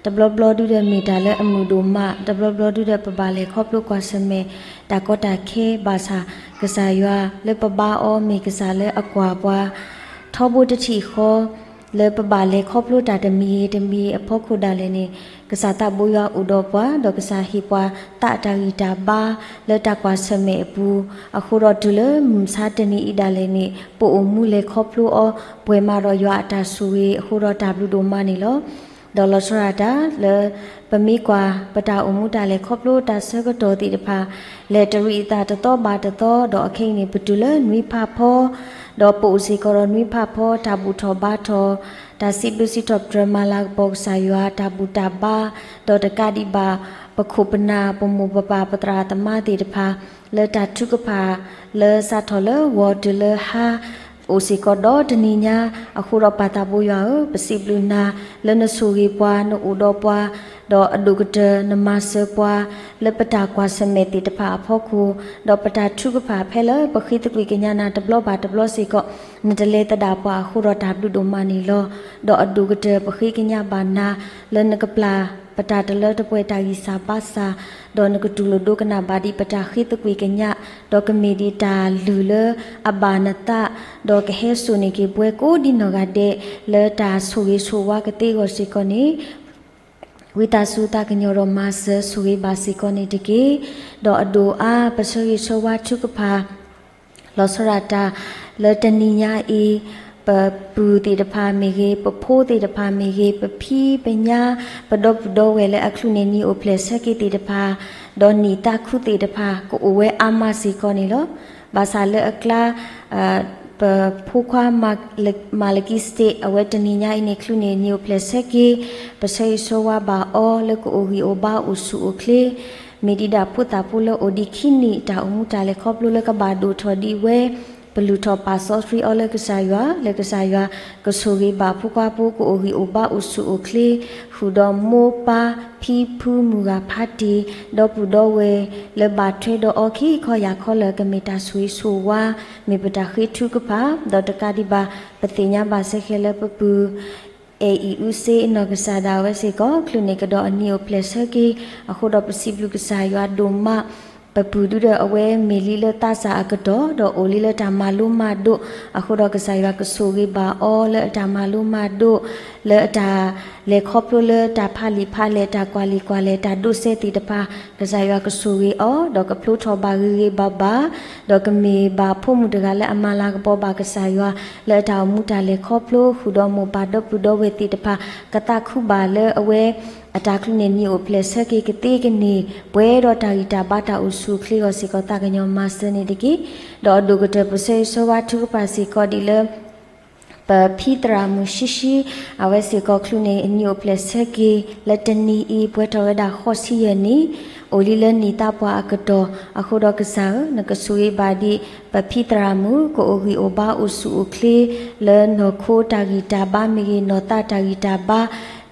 တဘျီဘျီဒုဒီးမ့ၢ်တၢ်လၢအမုာ်ဒိၣ်မး, တဘျီဘျီဒုဒီးပဘၣ်လဲၤခီဖျိကွၢ်ဆၢၣ်မဲာ် တၢ်ကီတၢ်ခဲဘၣ်ဆၣ်, ကစၢ်ယွၤလၢပဘါအီၤမ့ၢ်ကစၢ်လၢအကွၢ်ပှၤ ထီဘိတထံၣ်ဃီ, လၢပဘၣ်လဲၤခီဖျိတၢ်တမံၤဂ့ၤတမံၤအဖီခိၣ်ဒၣ်လဲာ်န့ၣ်, ကစၢ်သးဘိယွၤအိၣ်ဒီးပှၤ, ဒီးကစၢ်ဟ့ၣ်ပှၤသးအတၢ်ဂံၢ်တၢ်ဘါလၢတၢ်ကွၢ်ဆၢၣ်မဲာ်အပူၤ, အဃိဒီးတုၤလၢမုၢ်မဆါတနံၤအံၤဒၣ်လဲာ်န့ၣ်, ပအိၣ်မူလဲၤခီဖျိအီၤ ပှဲၤမးဒီးယွၤအတၢ်ဆိၣ်ဂ့ၤအဃိဒီးတၢ်ဘျုးဒိၣ်မးန့ၣ်လီၤ. ဒီးလီၤဆီဒၣ်တၢ်လၢ ပမ့ၢ်ကွၢ် ပတၢ်အိၣ်မူတၢ်လဲၤခီဖျိတၢ်ဆၢကတီၢ်သ့ၣ်တဖၣ် လဲၤတရံးအသးတသီဘၣ်တသီ, ဒီးအခဲအံၤန့ၣ် ပတုၤလၢနွံဖးဖီ, ဒီးပအိၣ်စ့ၢ်ကီးဒီးနွံဖးဖီ တၢ်ဘူၣ်ထီၣ်ဘါထီၣ်, တၢ်စံးဘျုးစံးထီၣ်ပတြၢၤမၤလၤကပီၤကစၢ်ယွၤ တၢ်ဘူၣ်တၢ်ဘါ, ဒီးတကးဒံးဘၣ် ပခိၣ်ပနၢ် ပမိၢ်ပပၢ်ပသရၣ်သမါသ့ၣ်တဖၣ် လၢတၢ်ထုကဖၣ် လၢစးထီၣ်လၢဂီၤတုၤလၢဟါ အိၣ်စ့ၢ်ကီးဒီးတနံၤညါ, အဃိဒီးပၢ်သးဘိယွၤဧၢ, ပစံးဘျုးနၤ လၢနဆိၣ်ဂ့ၤပှၤ နအိၣ်ဒီးပှၤ, ဒီးအဒိၣ်ကတၢၢ်နမၤစၢၤပှၤ လၢပတၢ်ကွၢ်ဆၢၣ်မဲာ်သ့ၣ်တဖၣ်အဖီခိၣ်, ဒီးပတၢ်ထုကဖၣ်ဖဲလၢပဃ့သကွံာ်ကညးနၤတဘျီဘၣ်တဘျီစ့ၢ်ကီး, နတလဲၤသဒၣ်ပှၤအဃိဒီးတၢ်ဘျုးဒိၣ်မးန့ၣ်လီၤ. ဒီးအဒိၣ်ကတၢၢ်ပဃ့ကညးဘၣ်နၤ လၢနကပျၢ်ပတၢ်တလၢတပှဲၤတၢ်ဂံၢ်စၢ်ဘါစၢ်, ဒီးနကတူၢ်လိာ်ဒိကနၣ်ဘၣ်ဒံးပတၢ်ဃ့သကွံာ်ကညး, ဒီးကမ့ၢ်ဒံးတၢ်လုၢ်လၢအဘၣ်နသး, ဒီးကဟဲစိာ်န့ၢ်က့ၤပှၤကိးဒံနီၢ်ဂၤဒဲး လၢတၢ်ဆိၣ်ဂ့ၤဆိၣ်ဝါကသ့အဂီၢ်စ့ၢ်ကီးန့ၣ်, ဝံသးစူၤသးကညီၤဒီးမၤစၢၤဆိၣ်ဂ့ၤဘၣ်စ့ၢ်ကီးန့ၣ်တက့ၢ်. ဒီးအဒိၣ်အါ ပဆၢဂ့ၤဆၢဝါထုကဖၣ် လီၤဆီဒၣ်တၢ် လၢတနံၤညါအံၤ, ပပုၢ်သ့ၣ်တဖၣ်မ့ၢ်ဂ့ၤ, ပဖိသ့ၣ်တဖၣ်မ့ၢ်ဂ့ၤ, ပဖံပညါ, ပဒီပုၢ်ဒီဝဲၢ်လၢအချုးန့ၢ်နံၤအိၣ်ဖျဲၣ်ဆၢက့ၤသ့ၣ်တဖၣ်, ဒီးနံၣ်သးခုသ့ၣ်တဖၣ် ကအိၣ်ဝဲအါမးစ့ၢ်ကီးန့ၣ်လီၤ. ဘၣ်ဆၣ်လၢအကျါ ပဖိခွါ မၤလကံစတ့း အဝဲတနံၤညါအံၤန့ၣ် ချုးန့ၢ်နံၤအိၣ်ဖျဲၣ်ဆၢက့ၤ, ပဆၢဂ့ၤဆၢဝါဘၣ်အီၤလၢကအိၣ်ဂံၢ်အိၣ်ဘါအိၣ်ဆူၣ်အိၣ်ချ့, မ့ၢ်ဒံးဒၣ်ဖိသၣ်ဖိလၢအိၣ်ဒံးခံနံၣ် တၢ်အိၣ်မူတၢ်လဲၤခီဖျိလၢကဘၣ်ဒိၣ်ထီၣ်ဒံးဝဲ, ပလုၢ်ထီၣ်ပာ်စီဆှံအီၤလၢကစၢ်ယွၤ, လၢကစၢ်ယွၤကဆိၣ်ဂ့ၤဘၣ်ဖိခွါဖိကအိၣ်ဂံၢ်အိၣ်ဘါအိၣ်ဆူၣ်အိၣ်ချ့, ဃုာ်ဒီးမိၢ်ပၢ်ဖံဖုမုၢ်ဂၤဖးတ့ၢ်, ဒီပုၢ်ဒီဝဲၢ်လၢဘၣ်ထွဲဒီးအီၤခံခီယၢ်ခီလၢာ် ကမ့ၢ်တၢ်ဆိၣ်ဂ့ၤဆိၣ်ဝါ, မ့ၢ်ပတၢ်ဃ့ထုကဖၣ်, ဒီးတကးဒံးဘၣ် ပသ့ၣ်ညါဘၣ်စ့ၢ်ကီးလၢပပုၢ် အဲၣ်အံၤအုစ့နီၢ်ကစၢ်ဒၣ်ဝဲစ့ၢ်ကီး ချုးန့ၢ်ကဒီးအနံၤအိၣ်ဖျဲၣ်ဆၢက့ၤ, အဃိဒီးပစံးဘျုးကစၢ်ယွၤဒိၣ်မး, ပပုၢ်ဒုဒီးအဝဲမ့ၢ်လံလၢသးစၢ်အကတီၢ် ဒီးအိၣ်လံလၢတၢ်မၤလိမၤဒိးအဃိဒီး ကစၢ်ယွၤကဆိၣ်ဂ့ၤဘၣ်အီၤလၢအတၢ်မၤလိမၤဒိး လၢအတၢ်လဲၤခီဖျိလၢတၢ်ဖးလံာ်ဖးလဲၢ် တၢ်ကွၢ်လံာ်ကွၢ်လဲၢ် တၢ်ဒိးစဲးသ့ၣ်တဖၣ် ကစၢ်ယွၤကဆိၣ်ဂ့ၤအီၤ ဒီးကဖျိထီၣ်ဘၣ်ဂ့ၤဂ့ၤဘၣ်ဘၣ် ဒီးကမ့ၢ်ဘၣ်ဖိမုၣ်တဂၤလၢအမၤလၤကပီၤဘၣ်ကစၢ်ယွၤ လၢအတၢ်အိၣ်မူတၢ်လဲၤခီဖျိ ဃုာ်ဒီးမိၢ်ပၢ်ဒီပုၢ်ဒီဝဲၢ်သ့ၣ်တဖၣ် ကသးခုဘၣ်လၢအဝဲ အတၢ်ချုးန့ၢ်နံၣ်အိၣ်ဖျဲၣ်ဆၢက့ၤကသ့ကန့ၢ် ပှဲၤဒီးတၢ်ဂံၢ်တၢ်ဘါတၢ်အိၣ်ဆူၣ်အိၣ်ချ့အဂီၢ်စ့ၢ်ကီး သးကညီၤမၤစၢၤန့ၣ်တက့ၢ်. ဒီးအဒိၣ်ကတၢၢ်ပဆၢဂ့ၤဆၢဝါထုကဖၣ်စ့ၢ်ကီးဒ်လၢ ပဖံသရၣ်မုၣ်ရှံရှံ အဝဲစ့ၢ်ကီးချုးန့ၢ်အနံၣ်အိၣ်ဖျဲၣ်ဆၢက့ၤ လၢတနံၤအံၤ ပှဲၤထီၣ်ဝဲဒၣ်ဃိးဆံယဲၢ်နံၣ် အိၣ်လံလၢနံၣ်သးပှၢ်အကတီၢ် အဃိဒီးကစၢ်ဧၢ နကဆိၣ်ဂ့ၤဘၣ်ဒံး ပဖံသရၣ်မုၣ် ကအိၣ်ဂံၢ်အိၣ်ဘါအိၣ်ဆူၣ်အိၣ်ချ့ လၢနီၢ်ခိတၢ်ဂံၢ်တၢ်ဘါမ့ၢ်ဂ့ၤ နီၢ်သးတၢ်ဂံၢ်တၢ်ဘါ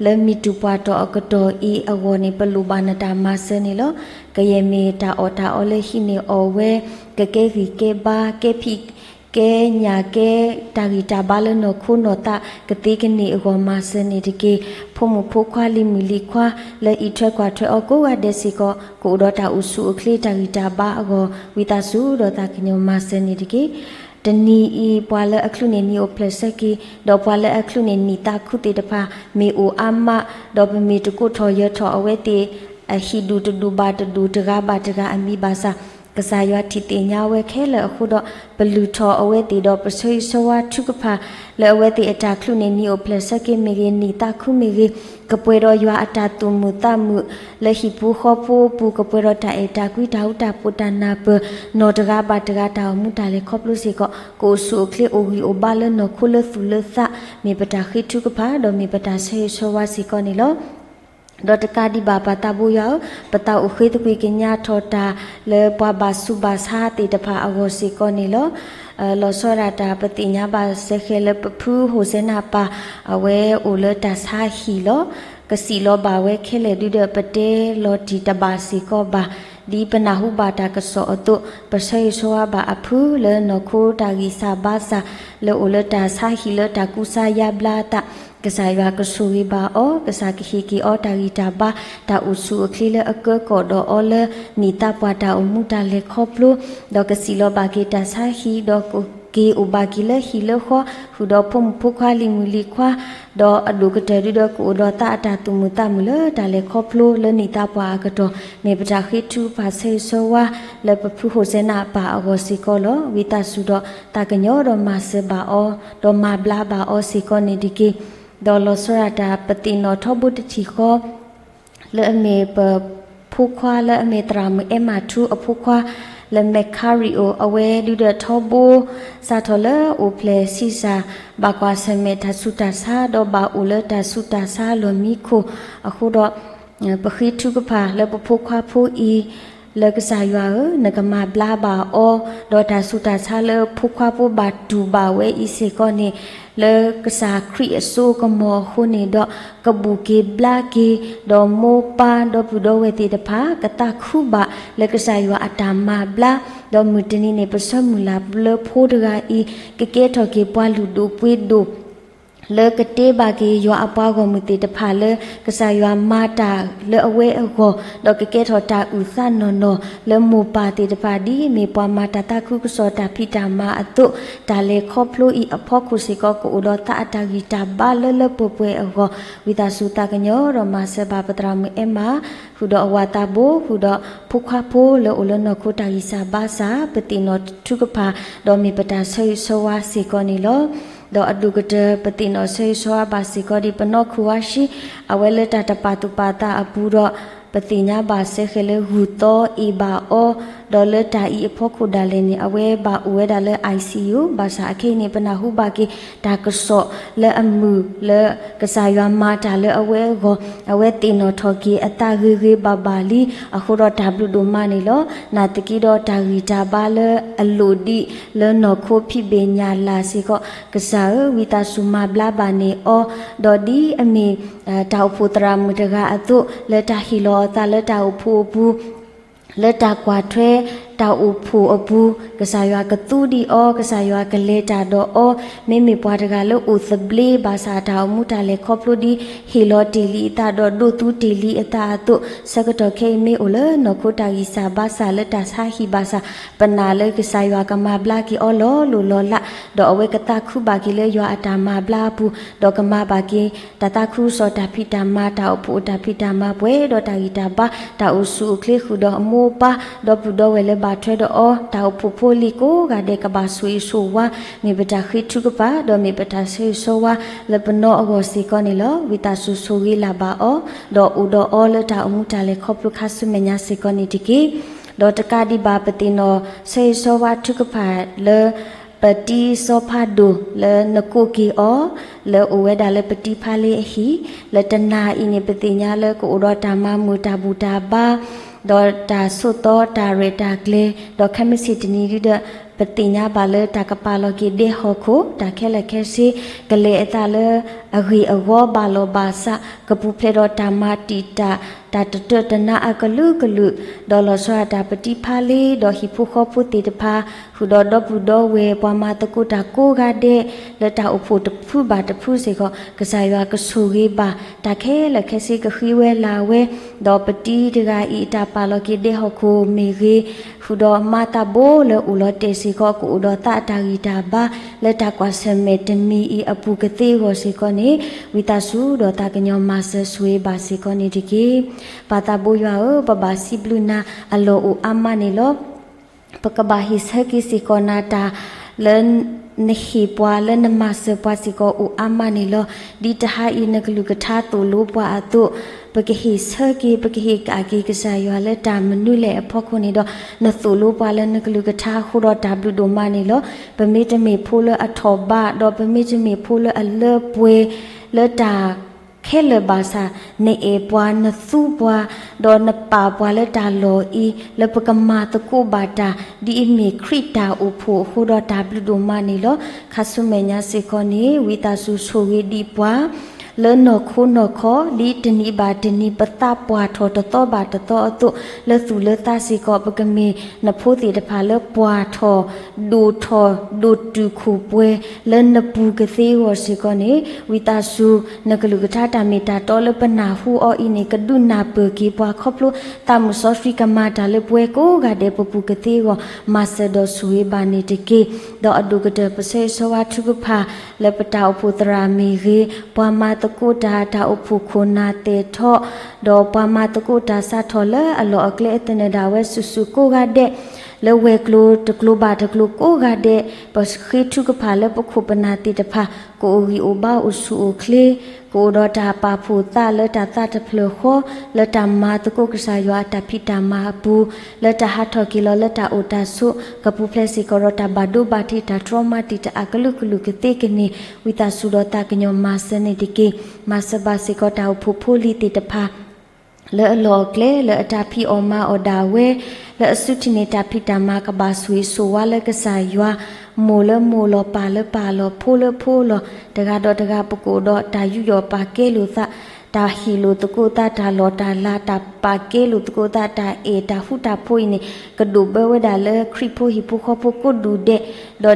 လၢမုၢ်တူၢ်ပှၢ်တီၢ်အကတီၢ်အံၤအဂီၢ်န့ၣ် ပလိၣ်ဘၣ်နတၢ်မၤစၢၤန့ၣ်လီၤ. ကယဲၢ်မ့ၢ်တၢ်အီၣ်တၢ်အီလၢဟံးန့ၢ်အီၣ်ဝဲ ကကဲဂံၢ်ကဲဘါ ကဲဖံး ကဲညၣ်ကဲ တၢ်ဂံၢ်တၢ်ဘါလၢနီၢ်ခိနီၢ်သးကသ့ကန့ၢ်အဂီၢ် မၤစၢၤန့ၣ်တက့ၢ်. ဖိမုၣ်ဖိခွါလံၤမုၣ်လံၤခွါ လၢအံးထွဲကွၢ်ထွဲအီၤကိးဂၤဒဲးစ့ၢ်ကီး ကအိၣ်ဒီးတၢ်အိၣ်ဆူၣ်အိၣ်ချ့တၢ်ဂံၢ်တၢ်ဘါအဂီၢ် ဝံသးစူၤဒီးသးကညီၤမၤစၢၤန့ၣ်တက့ၢ်. တနံၤအံၤ ပှၤလၢအချုးန့ၢ်နံၣ်အိၣ်ဖျဲၣ်ဆၢက့ၤ ဒီးပှၤလၢအချုးန့ၢ်နံၣ်သးခုသ့ၣ်တဖၣ် မ့ၢ်အိၣ်အါမး ဒီးပမ့ၢ်တကိးထီၣ်ယၢၤထီၣ်အဝဲသ့ၣ် အဟံၣ်ဒူၣ်တဒူၣ်ဘၣ်တဒူၣ် တဂၤဘၣ်တဂၤအမံၤဘၣ်ဆၣ် ကစၢ်ယွၤထံၣ်သ့ၣ်ညါဝဲခဲလၢာ်အဃိဒီး ပလုၢ်ထီၣ်အဝဲသ့ၣ်ဒီးပဆၢဂ့ၤဆၢဝါထုကဖၣ် လၢအဝဲသ့ၣ်အတၢ်ချုးန့ၢ်နံၣ်အိၣ်ဖျဲၣ်ဆၢက့ၤမ့ၢ်ဂ့ၤ နံၣ်သးခုမ့ၢ်ဂ့ၤ ကပှဲၤဒီးယွၤအတၢ်သူၣ်မုာ်သးမုာ် လၢဟံၣ်ပူၤဃီပူၤအပူၤ ကပှဲၤဒီးတၢ်အဲၣ်တၢ်ကွံတၢ်ဃူတၢ်ဖိးတၢ်နၢ်ပၢၢ် နီၢ်တဂၤဘၣ်တဂၤတၢ်အိၣ်မူတၢ်လဲၤခီဖျိစ့ၢ်ကီး ကအိၣ်ဆူၣ်အိၣ်ချ့အိၣ်ဂံၢ်အိၣ်ဘါလၢနီၢ်ခိလၢသူၣ်လၢသး မ့ၢ်ပတၢ်ဃ့ထုကဖၣ် ဒီးမ့ၢ်ပတၢ်ဆၢဂ့ၤဆၢဝါစ့ၢ်ကီးန့ၣ်လီၤ. ဒီးတကးဒံးဘၣ်ပၢ်သးဘိယွၤဧၢ, ပသးအိၣ်ဃ့သကွံၢ်ကညးထီၣ်တၢ်လၢပှၤဘၣ်ဆူးဘၣ်ဆါသ့ၣ်တဖၣ်အဂီၢ်စ့ၢ်ကီးန့ၣ်လီၤ. လီၤဆီဒၣ်တၢ်ပသ့ၣ်ညါဘၣ်စဲဃဲၤလၢပဖုဟိၣ်စဲနပၢ် အဝဲအိၣ်လၢတၢ်ဆါဟံၣ်လီၤ. ကစံးလီၤဘၣ်ဝဲခဲလၢာ်ဒုဒီးပတဲလီၤတံၢ်တဘၣ်စ့ၢ်ကီးဘၣ်. ဒ်ပနၢ်ဟူဘၣ်တၢ်ကစီၣ်အသိး ပဆၢဂ့ၤဆၢဝါဘၣ်အဖုလၢနီၢ်ခိတၢ်ဂံၢ်စၢ်ဘါစၢ် လၢအိၣ်လၢတၢ်ဆါဟံၣ်လၢတၢ်ကူစါယါဘျါအသး ကစၢ်ယွၤကဆိၣ်ဂ့ၤဘၣ်အီၤ, ကစၢ်ကဟ့ၣ်က့ၤအီၤတၢ်ဂံၢ်တၢ်ဘါ တၢ်အိၣ်ဆူၣ်အိၣ်ချ့လၢအကၢကီၢ်ဒီးအီၤလၢ နံၣ်သးပှၢ်တၢ်အိၣ်မူတၢ်လဲၤခီဖျိ, ဒီးကစံးလီၤဘၣ်က့ၤတၢ်ဆါဟံၣ် ဒီးကက့ၤအိၣ်ဘၣ်က့ၤလၢဟံၣ်လၢဃီ, ဃုာ်ဒီးဖိမုၣ်ဖိခွါလံၤမုၣ်လံၤခွါ, ဒီးအဒိၣ်ကတၢၢ်ဒုဒီးကအိၣ်ဒီးသးအတၢ်သူၣ်မုာ်သးမုာ်လၢတၢ်လဲၤခီဖျိလၢနံၣ်သးပှၢ်အကတီၢ်, မ့ၢ်ပတၢ်ဃ့ထုကဖၣ်ဆၢဂ့ၤဆၢဝါ လၢပဖုဟိၣ်စဲနပၢ်အဂီၢ်စ့ၢ်ကီးလီၤ. ဝံသးစူၤဒီးသးကညီၤဒီးမၤစၢၤဘၣ်အီၤ, ဒီးမၤဘျါဘၣ်အီၤစ့ၢ်ကီးန့ၣ်တက့ၢ်. ဒီးလီၤဆီဒၣ်တၢ်ပသ့ၣ်နီၣ်ထီဘိတထံၣ်ဃီ လၢအမ့ၢ်ပဖိခွါလၢအမ့ၢ်သရၣ်မုၣ်အဲမၤထူအဖိခွါ လၢမဲၣ်ခါရံအိၤ အဝဲဒုဒီးထီဘိ စးထီၣ်လၢအိၣ်ဖျဲၣ်ဆံးစၢ် ဘၣ်ကွၢ်ဆၢၣ်မဲာ်တၢ်ဆူးတၢ်ဆါ ဒီးဘၣ်အိၣ်လၢတၢ်ဆူးတၢ်ဆါလီၢ်မံခိၣ်အဃိဒီး ပဃ့ထုကဖၣ်လၢပဖိခွါဖိအံၤ လၢကစၢ်ယွၤဧၢ, နကမၤဘျါဘၣ်အီၤ, ဒီးတၢ်ဆူးတၢ်ဆါလၢဖိခွါဖိဘၣ်တူၢ်ဘၣ်ဝဲအံၤစ့ၢ်ကီးန့ၣ် လၢကစၢ်ခရံာ်အစိအကမီၤအဃိန့ၣ်ဒီး ကဘူၣ်က့ၤဘျါက့ၤ, ဒီးမိၢ်ပၢ်ဒီပုၢ်ဒီဝဲၢ်သ့ၣ်တဖၣ် ကသးခုဘၣ် လၢကစၢ်ယွၤအတၢ်မၤဘျါ, ဒီးမုၢ်တနံၤန့ၣ် ပဆၢမုၢ်လၢ်လၢဖိတဂၤအံၤ ကကဲထီၣ်က့ၤပှၤလုၢ်ဒိၣ်ပှ့ၤဒိၣ် လၢကတဲဘၣ်က့ၤယွၤအပှၤဂီၢ်မုၢ်သ့ၣ်တဖၣ်လၢ ကစၢ်ယွၤမၤတၢ်လၢအဝဲအဂီၢ်, ဒီးကကဲထီၣ်တၢ်အုၣ်သးနီၢ်နီၢ်လၢမိၢ်ပၢ်သ့ၣ်တဖၣ် ဒ်အမ့ၢ်ပှၤမၤတၢ်သးခုကစီၣ်တၢ်ဖံးတၢ်မၤအသိး, တၢ်လဲၤခီဖျိအံၤအဖီခိၣ်စ့ၢ်ကီး ကအိၣ်ဒီးသးအတၢ်ဂံၢ်တၢ်ဘါလၢလၢပှဲၤပှဲၤအဂီၢ်, ဝံသးစူၤသးကညီၤဒီးမၤစၢၤဘၣ်ပသရၣ်မုၣ်အဲမၤ ဃုာ်ဒီးအဝၤသးဘိ, ဃုာ်ဒီးဖိခွါဖိလၢအိၣ်လၢနီၢ်ခိတၢ်ဂံၢ်စၢ်ဘါစၢ်, ပသ့ၣ်နီၣ်ထုကဖၣ်, ဒီးမ့ၢ်ပတၢ်ဆၢဂ့ၤဆၢဝါစ့ၢ်ကီးန့ၣ်လီၤ. ဒီးအဒိၣ်ကတၢၢ် ပသ့ၣ်နီၣ်ဆၢဂ့ၤဆၢဝါဘၣ်စ့ၢ်ကီးဒ်ပနီၢ်ခိၣ်ဝါရှံ, အဝဲလၢတၢ်တပာ်သူၣ်ပာ်သးအပူၤဒီး ပသ့ၣ်ညါဘၣ်စဲဃဲၤလၢဂုၢ်သီအ့ၣ်ဘၣ်အီၤ, ဒီးလၢတၢ်အံၤအဖီခိၣ်ဒၣ်လဲာ်န့ၣ် အဝဲဘၣ်အိၣ်ဝဲဒၣ်လၢ ICU, ဘၣ်ဆၣ်အခဲအံၤန့ၣ် ပနၢ်ဟူဘၣ်က့ၤ တၢ်ကစီၣ်လၢအမုာ်လၢ ကစၢ်ယွၤမၤတၢ်လၢအဝဲအဂီၢ်, အဝဲသ့ၣ်နီၣ်ထီၣ်က့ၤအသးဂ့ၤဂ့ၤဘၣ်ဘၣ်လံ, အဃိဒီးတၢ်ဘျုးဒိၣ်မးန့ၣ်လီၤ. နာ်သက့ဒီးတၢ်ဂံၢ်တၢ်ဘါလၢအလိၣ်ဒံးလၢနီၢ်ခိဖံးဘ့ၣ်ညၣ်လၢ်စ့ၢ်ကီး, ကစၢ်ဧၢ, ဝံသးစူၤမၤဘျါဘၣ်န့ၢ်အီၤ, ဒီးဒ်အမ့ၢ် တၢ်အိၣ်ဖှိၣ်သရၣ်မုၣ်တဂၤအသိး လၢတၢ်ဟ့ၣ်လီၤအသးလၢတၢ်အိၣ်ဖှိၣ်အပူၤ လၢတၢ်ကွၢ်ထွဲ တၢ်အိၣ်ဖှိၣ်အပူၤ ကစၢ်ယွၤကသူဒံးအီၤ, ကစၢ်ယွၤကလဲၤတၢ်ဒီးအီၤ, မ့မ့ၢ်ပှၤတဂၤလၢအိၣ်သဘျ့ဘၣ်ဆၣ် အတၢ်အိၣ်မူတၢ်လဲၤခီဖျိဒ်ဟ့ၣ်လီၤတ့ၢ်လံအသးဒီးဒိးသူတ့ၢ်လံအသးအသိး, ဆၢကတီၢ်ခဲအံၤမ့ၢ်အိၣ်လၢနီၢ်ခိတၢ်ဂံၢ်စၢ်ဘါစၢ်လၢတၢ်ဆါဟံၣ်ဘၣ်ဆၣ်, ပနာ်လၢကစၢ်ယွၤကမၤဘျါက့ၤအီၤလီၤလိၢ်လီၤလး, ဒီးအဝဲကသးခုဘၣ်က့ၤလၢယွၤအတၢ်မၤဘျါအပူၤ, ဒီးကမၤဘၣ်က့ၤ တၢ်သးခုကစီၣ်တၢ်ဖံးတၢ်မၤ တၢ်အိၣ်ဖှိၣ်တၢ်ဖံးတၢ်မၤ ပှဲၤဒီးတၢ်ဂံၢ်တၢ်ဘါ တၢ်အိၣ်ဆူၣ်အိၣ်ချ့ဃုာ်ဒီးအမိၢ်အပၢ် ဒီပုၢ်ဒီဝဲၢ်လၢဘၣ်ထွဲဒီးအီၤ တၢ်အိၣ်ဖှိၣ်ဖိလံၤကိးဂၤဒဲးကဘၣ်ဆိၣ်ဂ့ၤဆိၣ်ဝါ မ့ၢ်ပတၢ်ဃ့ထုကဖၣ် ဒီးမ့ၢ်ပတၢ်ဆၢဂ့ၤဆၢဝါလၢပနီၢ်အဂီၢ်စ့ၢ်ကီးန့ၣ်လီၤ. ဝံသးစူၤဆိၣ်ဂ့ၤလၢ်ဘၣ်အီၤ ဒီးအိၣ်ဒီးအီၤလၢတၢ်အိၣ်မူတၢ်လဲၤခီဖျိခါဆူမဲာ်ညါစ့ၢ်ကီးန့ၣ်တက့ၢ်. ဒီးတကးဒံးဘၣ်ပသ့ၣ်နီၣ်ဆၢဂ့ၤဆၢဝါထုကဖၣ်လၢ ပတံစီၤဖးဒိၣ်လၢနကိးက့ၤအီၤ လၢအိၣ်ဝဲဒၣ်လၢပတံဖါလ့အဟံၣ် လၢတနၤအံၤန့ၣ် ပသ့ၣ်ညါလၢကအိၣ်ဒီးတၢ်မၤမုာ်တၢ်ဘူၣ်တၢ်ဘါ ဒီးတၢ်ဆိးသီတၢ်ရဲၣ်တၢ်ကျဲၤ ဒီးခဲမုၢ်ဆ့ၣ်တနံၤဒုဒီး ပသ့ၣ်ညါဘၣ်လၢတၢ်ကပာ်လီၤက့ၤဒဲဟီၣ်ခိၣ် တၢ်ခဲလၢာ်ခဲဆ့ ကလဲၤအသးလၢအဂ့ၤအဂီၢ်ဘၣ်လီၤဘၣ်စး ကပူၤဖျဲးဒီးတၢ်မၤတံာ်တာ် တၢ်တတၢၢ်တနါအကလုာ်ကလုာ် ဒီးလီၤဆီဒၣ်တၢ်ပတံဖါလ့ ဒီးဟံၣ်ဖိဃီဖိသ့ၣ်တဖၣ် ဃုာ်ဒီးဒီပုၢ်ဒီဝဲၢ် ပှၤမၤသကိးတၢ်ကိးဂၤဒဲး လၢတၢ်အိၣ်ဖှိၣ်တဖုဘၣ်တဖုစ့ၢ်ကီး ကစၢ်ယွၤကဆိၣ်ဂ့ၤဘၣ် တၢ်ခဲလၢာ်ခဲဆ့ကဃ့ဝဲလၢ်ဝဲ ဒီးပတံတဂၤအံၤ အတၢ်ပာ်လီၤက့ၤဒဲဟီၣ်ခိၣ်မ့ၢ်ဂ့ၤ ဃုာ်ဒီးမါသးဘိလၢအိၣ်လီၤတဲာ်စ့ၢ်ကီး ကအိၣ်ဒီးသးအတၢ်ဂံၢ်တၢ်ဘါ လၢတၢ်ကွၢ်ဆၢၣ်မဲာ်တမံၤအံၤအပူၤကသ့အဂီၢ်စ့ၢ်ကီးန့ၣ် ဝံသးစူၤဒီးသးကညီၤမၤစၢၤဆိၣ်ဂ့ၤဘၣ်စ့ၢ်ကီးန့ၣ်တက့ၢ်. ပၢ်သးဘိယွၤဧၢ, ပဘၣ်စံးဘျုးနၤအလီၢ်အိၣ်အါမးန့ၣ်လီၤ. ပကဘၣ်ဟ့ၣ်ဆၢက့ၤစ့ၢ်ကီးနၤတၢ် လၢနဟ့ၣ်ပှၤလၢနမၤစၢၤပှၤစ့ၢ်ကီးအိၣ်အါမးန့ၣ်လီၤ. ဒ်တဟါအံၤနကလုၢ်ကထါသိၣ်လိပှၤအသိး, ပကဟ့ၣ်ဆၢက့ၤ ပကဟ့ၣ်ကးက့ၤကစၢ်ယွၤလၢတၢ်မနုၤလဲၣ်အဖီခိၣ်န့ၣ်ဒီး နသိၣ်လိပှၤလၢနကလုၢ်ကထါအဃိဒီးတၢ်ဘျုးဒိၣ်မးန့ၣ်လီၤ. ပမ့တမ့ၢ်ဖိလၢအထီၣ်ဘး ဒီးပမ့တမ့ၢ်ဖိလၢအလၢပှဲၤ လၢတၢ် ခဲလၢာ်ဘၣ်ဆၣ် နအဲၣ်ပှၤ နသူပှၤ ဒီးနပာ်ပှၤလၢတၢ်လီၢ်အံၤ လၢပကမၤသကိးဘၣ်တၢ် ဒ်အမ့ၢ်ခရံာ်တၢ်အိၣ်ဖှိၣ်အဃိဒီးတၢ်ဘျုးဒိၣ်မးန့ၣ်လီၤ. ခါဆူမဲာ်ညါစ့ၢ်ကီးန့ၣ် ဝံသးစူၤဆိၣ်ဂ့ၤဒံးပှၤ လၢနီၢ်ခိနီၢ်ခီ ဒ်တနံၤဘၣ်တနံၤ ပသးပှၢ်ထီၣ်တသီဘၣ်တသီအသိး လၢသူၣ်လၢသးစ့ၢ်ကီး ပကမ့ၢ်နဖိသ့ၣ်တဖၣ်လၢပှၢ်ထီၣ် ဒိၣ်ထီၣ် ဒိၣ်တုာ်ခိၣ်ပှဲၤ လၢနပူၤကသ့အဂီၢ်စ့ၢ်ကီးန့ၣ် ဝံသးစူၤ နကလုၢ်ကထါတၢ်မ့ၢ်တၢ်တီလၢပနၢ်ဟူအီၤအံၤန့ၣ် ကဒုးနၢ်ပၢၢ်က့ၤပှၤခီဖျိ သးမုၢ်စီဆှံကမၤတၢ်လၢပဝဲကိးဂၤဒဲးပပူၤကသ့အဂီၢ် မၤစၢၤဒီးဆိၣ်ဂ့ၤဘၣ်န့ၣ်တက့ၢ်. ဒီးအဒိၣ်ကတၢၢ်ပဆၢဂ့ၤဆၢဝါထုကဖၣ် လၢပတၢ်အိၣ်ဖှိၣ်သရၣ်မ့ၢ်ဂ့ၤ, ပှၤမၤသကိးတၢ် တၢ်အိၣ်ဖှိၣ်ခိၣ်နၢ်သဲးထီၣ်, ဒီးပှၤမၤသကိးတၢ်စးထီၣ်လၢအလီၢ်အကျဲအသနၢၣ်ဒၣ်ဝဲစုာ်စုာ်ကိးဂၤဒဲး, လၢဝဲၤကျိၤတကျိၤဘၣ်တကျိၤကိးဂၤဒဲး, ပဃ့ထုကဖၣ်လၢပခိၣ်ပနၢ်သ့ၣ်တဖၣ် ကအိၣ်ဂံၢ်အိၣ်ဘါအိၣ်ဆူၣ်အိၣ်ချ့, ကအိၣ်ဒီးတၢ်ပာ်ဖှိၣ်သးလၢတၢ်သးတဖျၢၣ်ဃီ, လၢတၢ်မၤသကိးကစၢ်ယွၤအတၢ်ဖံးတၢ်မၤအပူၤ, လၢတၢ်ဟးထီၣ်က့ၤလီၤလၢတၢ်အိၣ်တၢ်ဆိး ကပူၤဖျဲးစ့ၢ်ကီးဒီးတၢ်ဘၣ်ဒိဘၣ်ထံး တၢ်တြီမၤတံာ်တာ်အကလုာ်ကလုာ်ကသ့ကန့ၢ် ဝံသးစူၤဒီးသးကညီၤမၤစၢၤန့ၣ်တက့ၢ်. မၤစၢၤဘၣ်စ့ၢ်ကီးတၢ်အိၣ်ဖှိၣ်ဖိလံၤသ့ၣ်တဖၣ် လၢအလီၢ်အကျဲ လၢအတၢ်ဖံးအီၣ်မၤအီၣ်ဒၣ်ဝဲ, လၢအစုထံၣ်န့ၢ်တၢ်ဖံးတၢ်မၤကဘၣ်ဆိၣ်ဂ့ၤဆိၣ်ဝါလၢကစၢ်ယွၤ, မိၢ်လၢမိၢ်လီၤ ပၢ်လၢပၢ်လီၤ ဖိလၢဖိလီၤ, တဂၤဒီးတဂၤပကအိၣ်ဒီးတၢ်ယူးယီၣ်ပာ်ကဲလိာ်သး, တၢ်ဟ့ၣ်လိာ်သကိးသးတၢ်လီၢ်တၢ်လၤ တၢ်ပာ်ကဲလိာ်သကိးသးတၢ်အဲၣ်တၢ်ဃူတၢ်ဖိးအံၤန့ၣ် ကဒိၣ်ဘၢဝဲဒၣ်လၢခရံာ်ဖိဟံၣ်ဖိဃီဖိကိးဒူၣ်ဒဲး,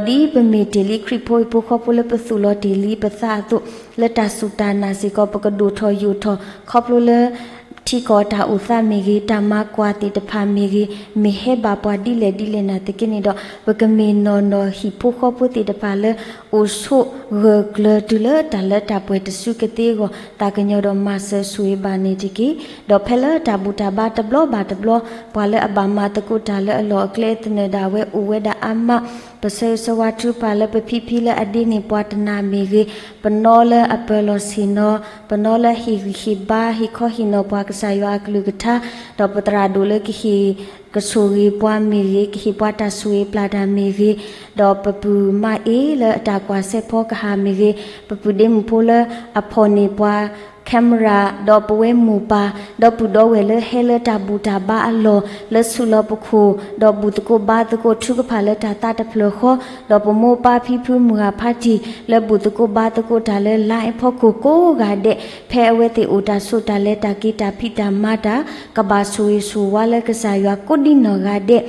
ဒီးဒ်ပမ့ၢ်တ့ၢ်လံခရံာ်ဖိဟံၣ်ဖိဃီဖိလၢပသူၣ်လီၤတ့ၢ်လံပသးအသိး, လၢတၢ်စူၢ်တၢ်နာ်စ့ၢ်ကီး ပကဒိၣ်ထီၣ်ယိာ်ထီၣ် ခီဖျိလၢ ထံကီၢ်တၢ်အိၣ်သးမ့ၢ်ဂ့ၤ, တၢ်မၤကွၢ်သ့ၣ်တဖၣ်မ့ၢ်ဂ့ၤ, မ့ၢ်ဟဲဘၣ်ပှၤဒ်လဲၣ်ဒ်လဲၣ်နာ်သက့န့ၣ်ဒီး ပကမ့ၢ်နီၢ်နီၢ်ဟံၣ်ဖိဃီဖိသ့ၣ်တဖၣ်လၢ အိၣ်ဆိးဂၢၢ်ကျၢၤတုၤလၢတၢ်လၢတၢ်ပှဲၤတစုကသ့အဂီၢ် သးကညီၤဒီးမၤစၢၤဆိၣ်ဂ့ၤဘၣ်န့ၣ်တက့ၢ်. ဒီးဖဲလၢတၢ်ဘူၣ်တၢ်ဘါတဘျီဘၣ်တဘျီ ပှၤလၢအဘၣ်မၤသကိးတၢ်လၢအလီၢ်အကျဲအသနၢၣ်ဒၣ်ဝဲအိၣ်ဝဲဒၣ်အါမး, ပဆၢဂ့ၤဆၢဝါထုကဖၣ်လၢပဖံဖံလၢအဒ့န့ၢ်ပှၤတနၢ်မ့ၢ်ဂ့ၤ, ပနီၢ်လၢအပၢၤလီၢ်ဆ့ၣ်နီၤ, ပနီၢ်လၢဟ့ၣ်ဂံၢ်ဟ့ၣ်ဘါ ဟ့ၣ်ခီဟ့ၣ်နီၤပှၤကစၢ်ယွၤအကလုၢ်ကထါ, ဒီးပသရၣ်ဒိၣ်လၢကဟ့ၣ်ကဆိၣ်ဂ့ၤပှၤမ့ၢ်ဂ့ၤ, ကဟ့ၣ်ပှၤတၢ်ဆိၣ်ဂ့ၤပျၢ်တၢ်မ့ၢ်ဂ့ၤ, ဒီးပပုၢ်မါအ့လၢအတၢ်ကွၢ်စဲးဖီကဟၣ်မ့ၢ်ဂ့ၤ, ပပုၢ်ဒ့မုၣ်ဖိလၢအဖီၣ်န့ၢ်ပှၤ camera, ဒီးပဝဲမိၢ်ပၢ်, ဒီပုၢ်ဒီဝဲၢ်လၢဟဲလၢတၢ်ဘူၣ်တၢ်ဘါအလီၢ် လၢဆူၣ်လီၤပခိၣ်, ဒီးဘူၣ်သကိးဘါသကိးထုကဖၣ်လၢတၢ်သးတဖျၢၣ်ဃီ, ဒီးပမိၢ်ပၢ်ဖံဖုမုၢ်ဂၤဖါတံၢ် လၢဘူၣ်သကိးဘါသကိးတၢ်လၢ line အဖီခိၣ်ကိးဂၤဒဲး, ဖဲအဝဲသ့ၣ်အိၣ်တၢ်ဆိးတၢ်လဲၤတၢ်က့ၤတၢ်ဖံးတၢ်မၤတၢ် ကဘၣ်ဆိၣ်ဂ့ၤဆိၣ်ဝါလၢကစၢ်ယွၤကိးဒံနီၢ်ဂၤဒဲး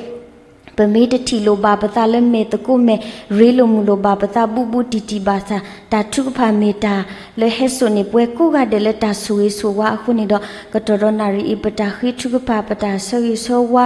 ပမ့ၢ်တထံၣ်လိာ်ဘၣ်ပသးလၢမဲာ်သကိးမဲာ်, ရ့လိာ်မုာ်လိာ်ဘၣ်ပသးဘူးဘူးတံၢ်တံၢ်ဘၣ်ဆၣ်, တၢ်ထုကဖၣ်မ့ၢ်တၢ်လၢဟဲစိာ်န့ၢ်ပှၤကိးဂၤဒဲးလၢ တၢ်ဆိၣ်ဂ့ၤဆိၣ်ဝါအဃိန့ၣ်ဒီး, ကတီၢ်ဒီးနၣ်ရံၣ်အံၤ ပတၢ်ဃ့ထုကဖၣ်, ပတၢ်ဆၢဂ့ၤဆၢဝါ,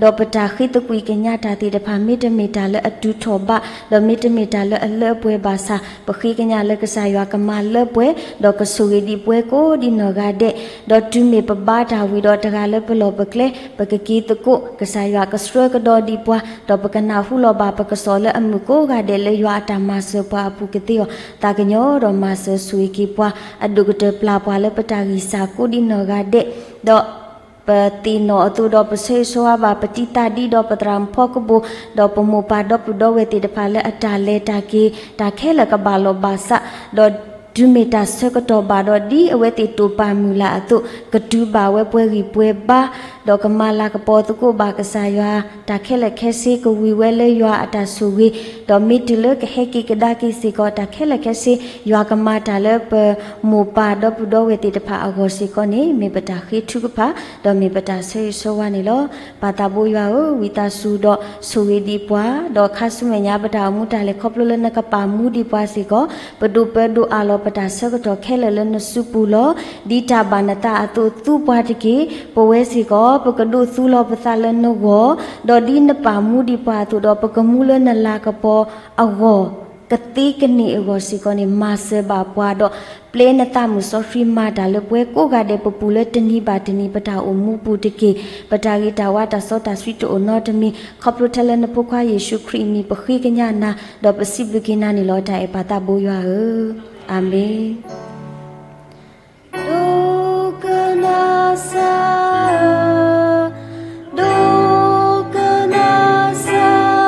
ဒီးပတၢ်ဃ့သကွံၢ်ကညးတၢ်သ့ၣ်တဖၣ် မ့တမ့ၢ်တၢ်လၢအတုၤထီၣ်ဘး, ဒီးမ့တမ့ၢ်တၢ်လၢအလၢအပှဲၤဘၣ်ဆၣ်, ပဃ့ကညးလၢကစၢ်ယွၤကမၤလၢပှဲၤ, ဒီးကဆိၣ်ဂ့ၤဒံးပှၤကိးဒံးနီၢ်ဂၤဒဲး, ဒီးတုၤမ့ၢ်ပဘါတၢ်ဝံၤဒီး တဂၤလၢပလီၢ်ပကျဲ ပကက့ၤသကိး, ကစၢ်ယွၤကဆှၢကဒီးဒံးပှၤ, ဒီးပကနၢ်ဟူလီၤဘၣ်ပကစီၣ်လၢအမုာ်ကိးဂၤဒဲးလၢယွၤအတၢ်မၤစၢၤပှၤအပူၤကသ့အီၤ, သးကညီၤဒီးမၤစၢၤဆိၣ်ဂ့ၤက့ၤပှၤ, အဒိၣ်ကတၢၢ်ပျၢ်ပှၤလၢပတၢ်ဂံၢ်စၢ်ကိးဒံးနီၢ်ဂၤဒဲး, ဒီး ပသ့ၣ်နီၣ်အသိးဒီး ပဆၢဂ့ၤဆၢဝါဘၣ်ပတံၤသးဒ်ဒီးပသရၣ်မုၣ်ဖီကဘိၣ်, ဒီးပမိၢ်ပၢ်ဒီပုၢ်ဒီဝဲၢ်သ့ၣ်တဖၣ်လၢအတၢ်လဲၤတၢ်က့ၤ တၢ်ခဲလၢာ်ကဘၣ်လီၤဘၣ်စး, ဒီးတုၤမ့ၢ်တၢ်ဆၢကတီၢ်ဘၣ်ဒီး ဒ်အဝဲသ့ၣ်တိာ်ပာ်မုၢ်လၢ်အသိး ကတုၤဘၣ်ဝဲပှဲၤဂံၢ်ပှဲၤဘါ, ဒီးကမၤလၤကပီၤသကိးဘၣ်ကစၢ်ယွၤ တၢ်ခဲလၢာ်ခဲဆ့ကဝံၤဝဲလၢယွၤအတၢ်ဆိၣ်ဂ့ၤ, ဒီးမ့ၢ်တုၤလၢကဟဲက့ၤကဒါက့ၤစ့ၢ်ကီး တၢ်ခဲလၢာ်ခဲဆ့ ယွၤကမၤတၢ်လၢပမိၢ်ပၢ်ဒီပုၢ်ဒီဝဲၢ်သ့ၣ်တဖၣ်အဂီၢ်စ့ၢ်ကီးန့ၣ် မ့ၢ်ပတၢ်ဃ့ထုကဖၣ် ဒီးမ့ၢ်ပတၢ်ဆၢဂ့ၤဆၢဝါန့ၣ်လီၤ. ပၢ်သးဘိယွၤဧၢ, ဝံသးစူၤဒီးဆိၣ်ဂ့ၤဒံးပှၤ, ဒီးခါဆူမဲာ်ညါပတၢ်အိၣ်မူတၢ်လဲၤခီဖျိလၢနကပာ်မူဒံးပှၤစ့ၢ်ကီး, ပဒိၣ်ပၢဒိၣ်အးလီၤပတၢ်ဆၢကတီၢ်ခဲလၢာ်လၢနစုပူၤလီၤ. ဒ်တၢ်ဘၣ်နသးအသိးသူပှၤတက့ၢ်. ပဝဲစ့ၢ်ကီး ပကဒိးသူလီၤပသးလၢနဂီၢ်, ဒီးဒ်နပာ်မူဒံးပှၤအသိးဒီး ပကမူလၢနလၤကပီၤအဂီၢ် ကသ့ကန့ၢ်အဂီၢ်စ့ၢ်ကီးန့ၣ် မၤစၢၤဘၣ်ပှၤဒီး ပျဲနသးမုာ်စီဆှံမၤတၢ်လၢပှၤကိးဂၤဒဲးပပူၤလၢတနံၤဘၣ်တနံၤ ပတၢ်အိၣ်မူပူၤတက့ၢ်. ပတၢ်ဂ့ၤတၢ်ဝါတၢ်စီတၢ်ဆှံတအိၣ်နီတမံၤ ခီဖျိထဲလၢနဖိခွါယ့ၣ်ၡူးခရံာ်အမံၤ ပဃ့ကညးနၤ ဒီးပစံးဘျုးက့ၤနၤန့ၣ်လီၤ. တၢ်အဲၣ်ပၢ်သးဘိယွၤဧၢ, အၤမ့ၣ်. ဒိကနၣ်စၢ်ဧၢ, ဒိကနၣ်စၢ်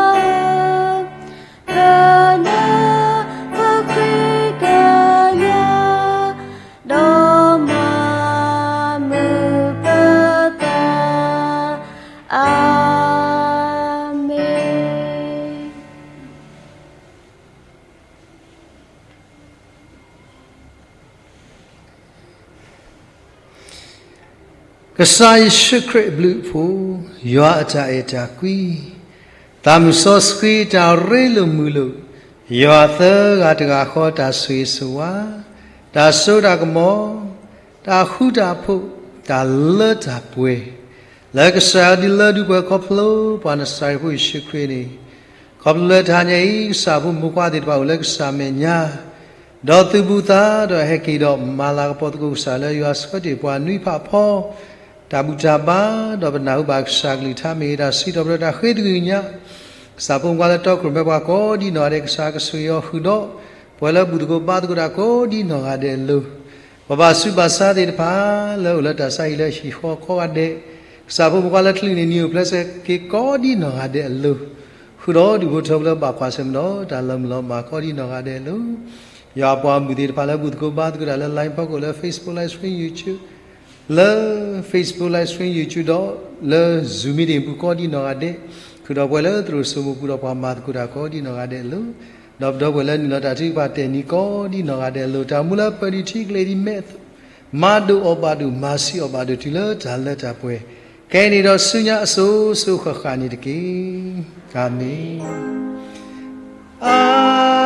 ဧၢ, ကနၢ်ပဃ့ကညး ဒီးမၤမုာ်ပသး, အၤမ့ၣ်. ကစၢ်ယ့ၣ်ၡူးခရံာ်အဘျုးအဖှိၣ်, ယွၤအတၢ်အဲၣ်တၢ်ကွံ, သးမုာ်စီဆှံတၢ်ရ့လိာ်မုာ်လိာ်, ယွၤသၢဂၤတဂၤဃီတၢ်ဆိၣ်ဂ့ၤဆိၣ်ဝါ, တၢ်စိတၢ်ကမီၤ, တၢ်ဃူတၢ်ဖိး, တၢ်လၢတၢ်ပှဲၤ, လၢကစၢ်ယွၤဒုးလၢဒုးပှဲၤခီဖျိပှၤနစၤရ့းဖိယ့ၣ်ၡူးခရံာ်န့ၣ်, ခီဖျိလၢတဟါညါအံၤ ကစၢ်ဖိမုၣ်ဖိခွါသ့ၣ်တဖၣ်အိၣ်လၢကစၢ်မဲာ်ညါ ဒီးသုးဘူးသးဒီးဟဲက့ၤဒီးမၤလၤကပီၤသကိးကစၢ်လၢယွၤဆှၢတ့ၢ်ပှၤနွံဖးဖီ တၢ်ဘူၣ်တၢ်ဘါ, ဒီးပနၢ်ဟူဘၣ်ကစၢ်ကလုၢ်ကထါမ့ၢ်ဂ့ၤ တၢ်စံးထီၣ်ပတြၢၤတၢ်ဃ့တဂ့ၤညါ, ကစၢ်ဖိမုၣ်ဖိခွါလၢတီခိၣ်ရိၣ်မဲပှၤကိးဒံးနီၢ်ဂၤဒဲး ကစၢ်ကဆိၣ်ဂ့ၤအီၤဃုာ်ဒီး ပှၤလၢဘူၣ်သကိးဘါသကိးတၢ်ကိးဒံးနီၢ်ဂၤဒဲးအလိၤ, ပှၤဘၣ်ဆူးဘၣ်ဆါသ့ၣ်တဖၣ်လၢအိၣ်လၢတၢ်ဆါဟံၣ်လၢဟံၣ်ဃီကိးဂၤဒဲး, ကစၢ်ဖိမုၣ်ဖိခွါလၢကလုၢ်န့ၣ်နံၤအိၣ်ဖျဲၣ်ဆၢက့ၤကိးဒံးနီၢ်ဂၤဒဲးအလိၤ, ဃုာ်ဒီးဒူၣ်ဖိထၢဖိလၢဘၣ်ကွၢ်ဆၢၣ်မဲာ်ဒီးတၢ်လီၤမုၢ်လီၤမၢ်ကိးဒံးနီၢ်ဂၤဒဲးအလိၤ, ယွၤပှၤမုၣ်သ့ၣ်တဖၣ်လၢဘူၣ်သကိးဘါသကိးတၢ်လၢ line ဖီခိၣ် လၢ Facebook live stream YouTube, လၢ Facebook live stream YouTube ဒီးလၢ Zoom meeting ပူၤကိးဒံးနီၢ်ဂၤဒဲး, ဃုာ်ဒီးပှၤလၢသရိာ်စိမိၤပူၤဒီးပှၤမၤသကိးတၢ်ကိးဒံးနီၢ်ဂၤဒဲးအလိၤ, ဒီးပဒီပုၢ်ဝဲၢ်လၢနုာ်လီၤတၢ်ထုကဖၣ်တဲာ်နံၤကိးဒံးနီၢ်ဂၤဒဲးအလိၤ, တၢ်အိၣ်မူလၢပၢၢ်ဒံးထံကလဲၤဒံးမဲာ်အသိး, မၤဒိၣ်အီၣ်ဘၣ်ဒိၣ် မၤဆံးအီၣ်ဘၣ်ဒိၣ် တုၤလၢတၢ်လၢတၢ်ပှဲၤ, ခဲအံၤန့ၣ်ဒီးဆူညါအစိၤစိၤဃၣ်ဃၣ်န့ၣ်တက့ၢ်. အၤမ့ၣ်. အၤ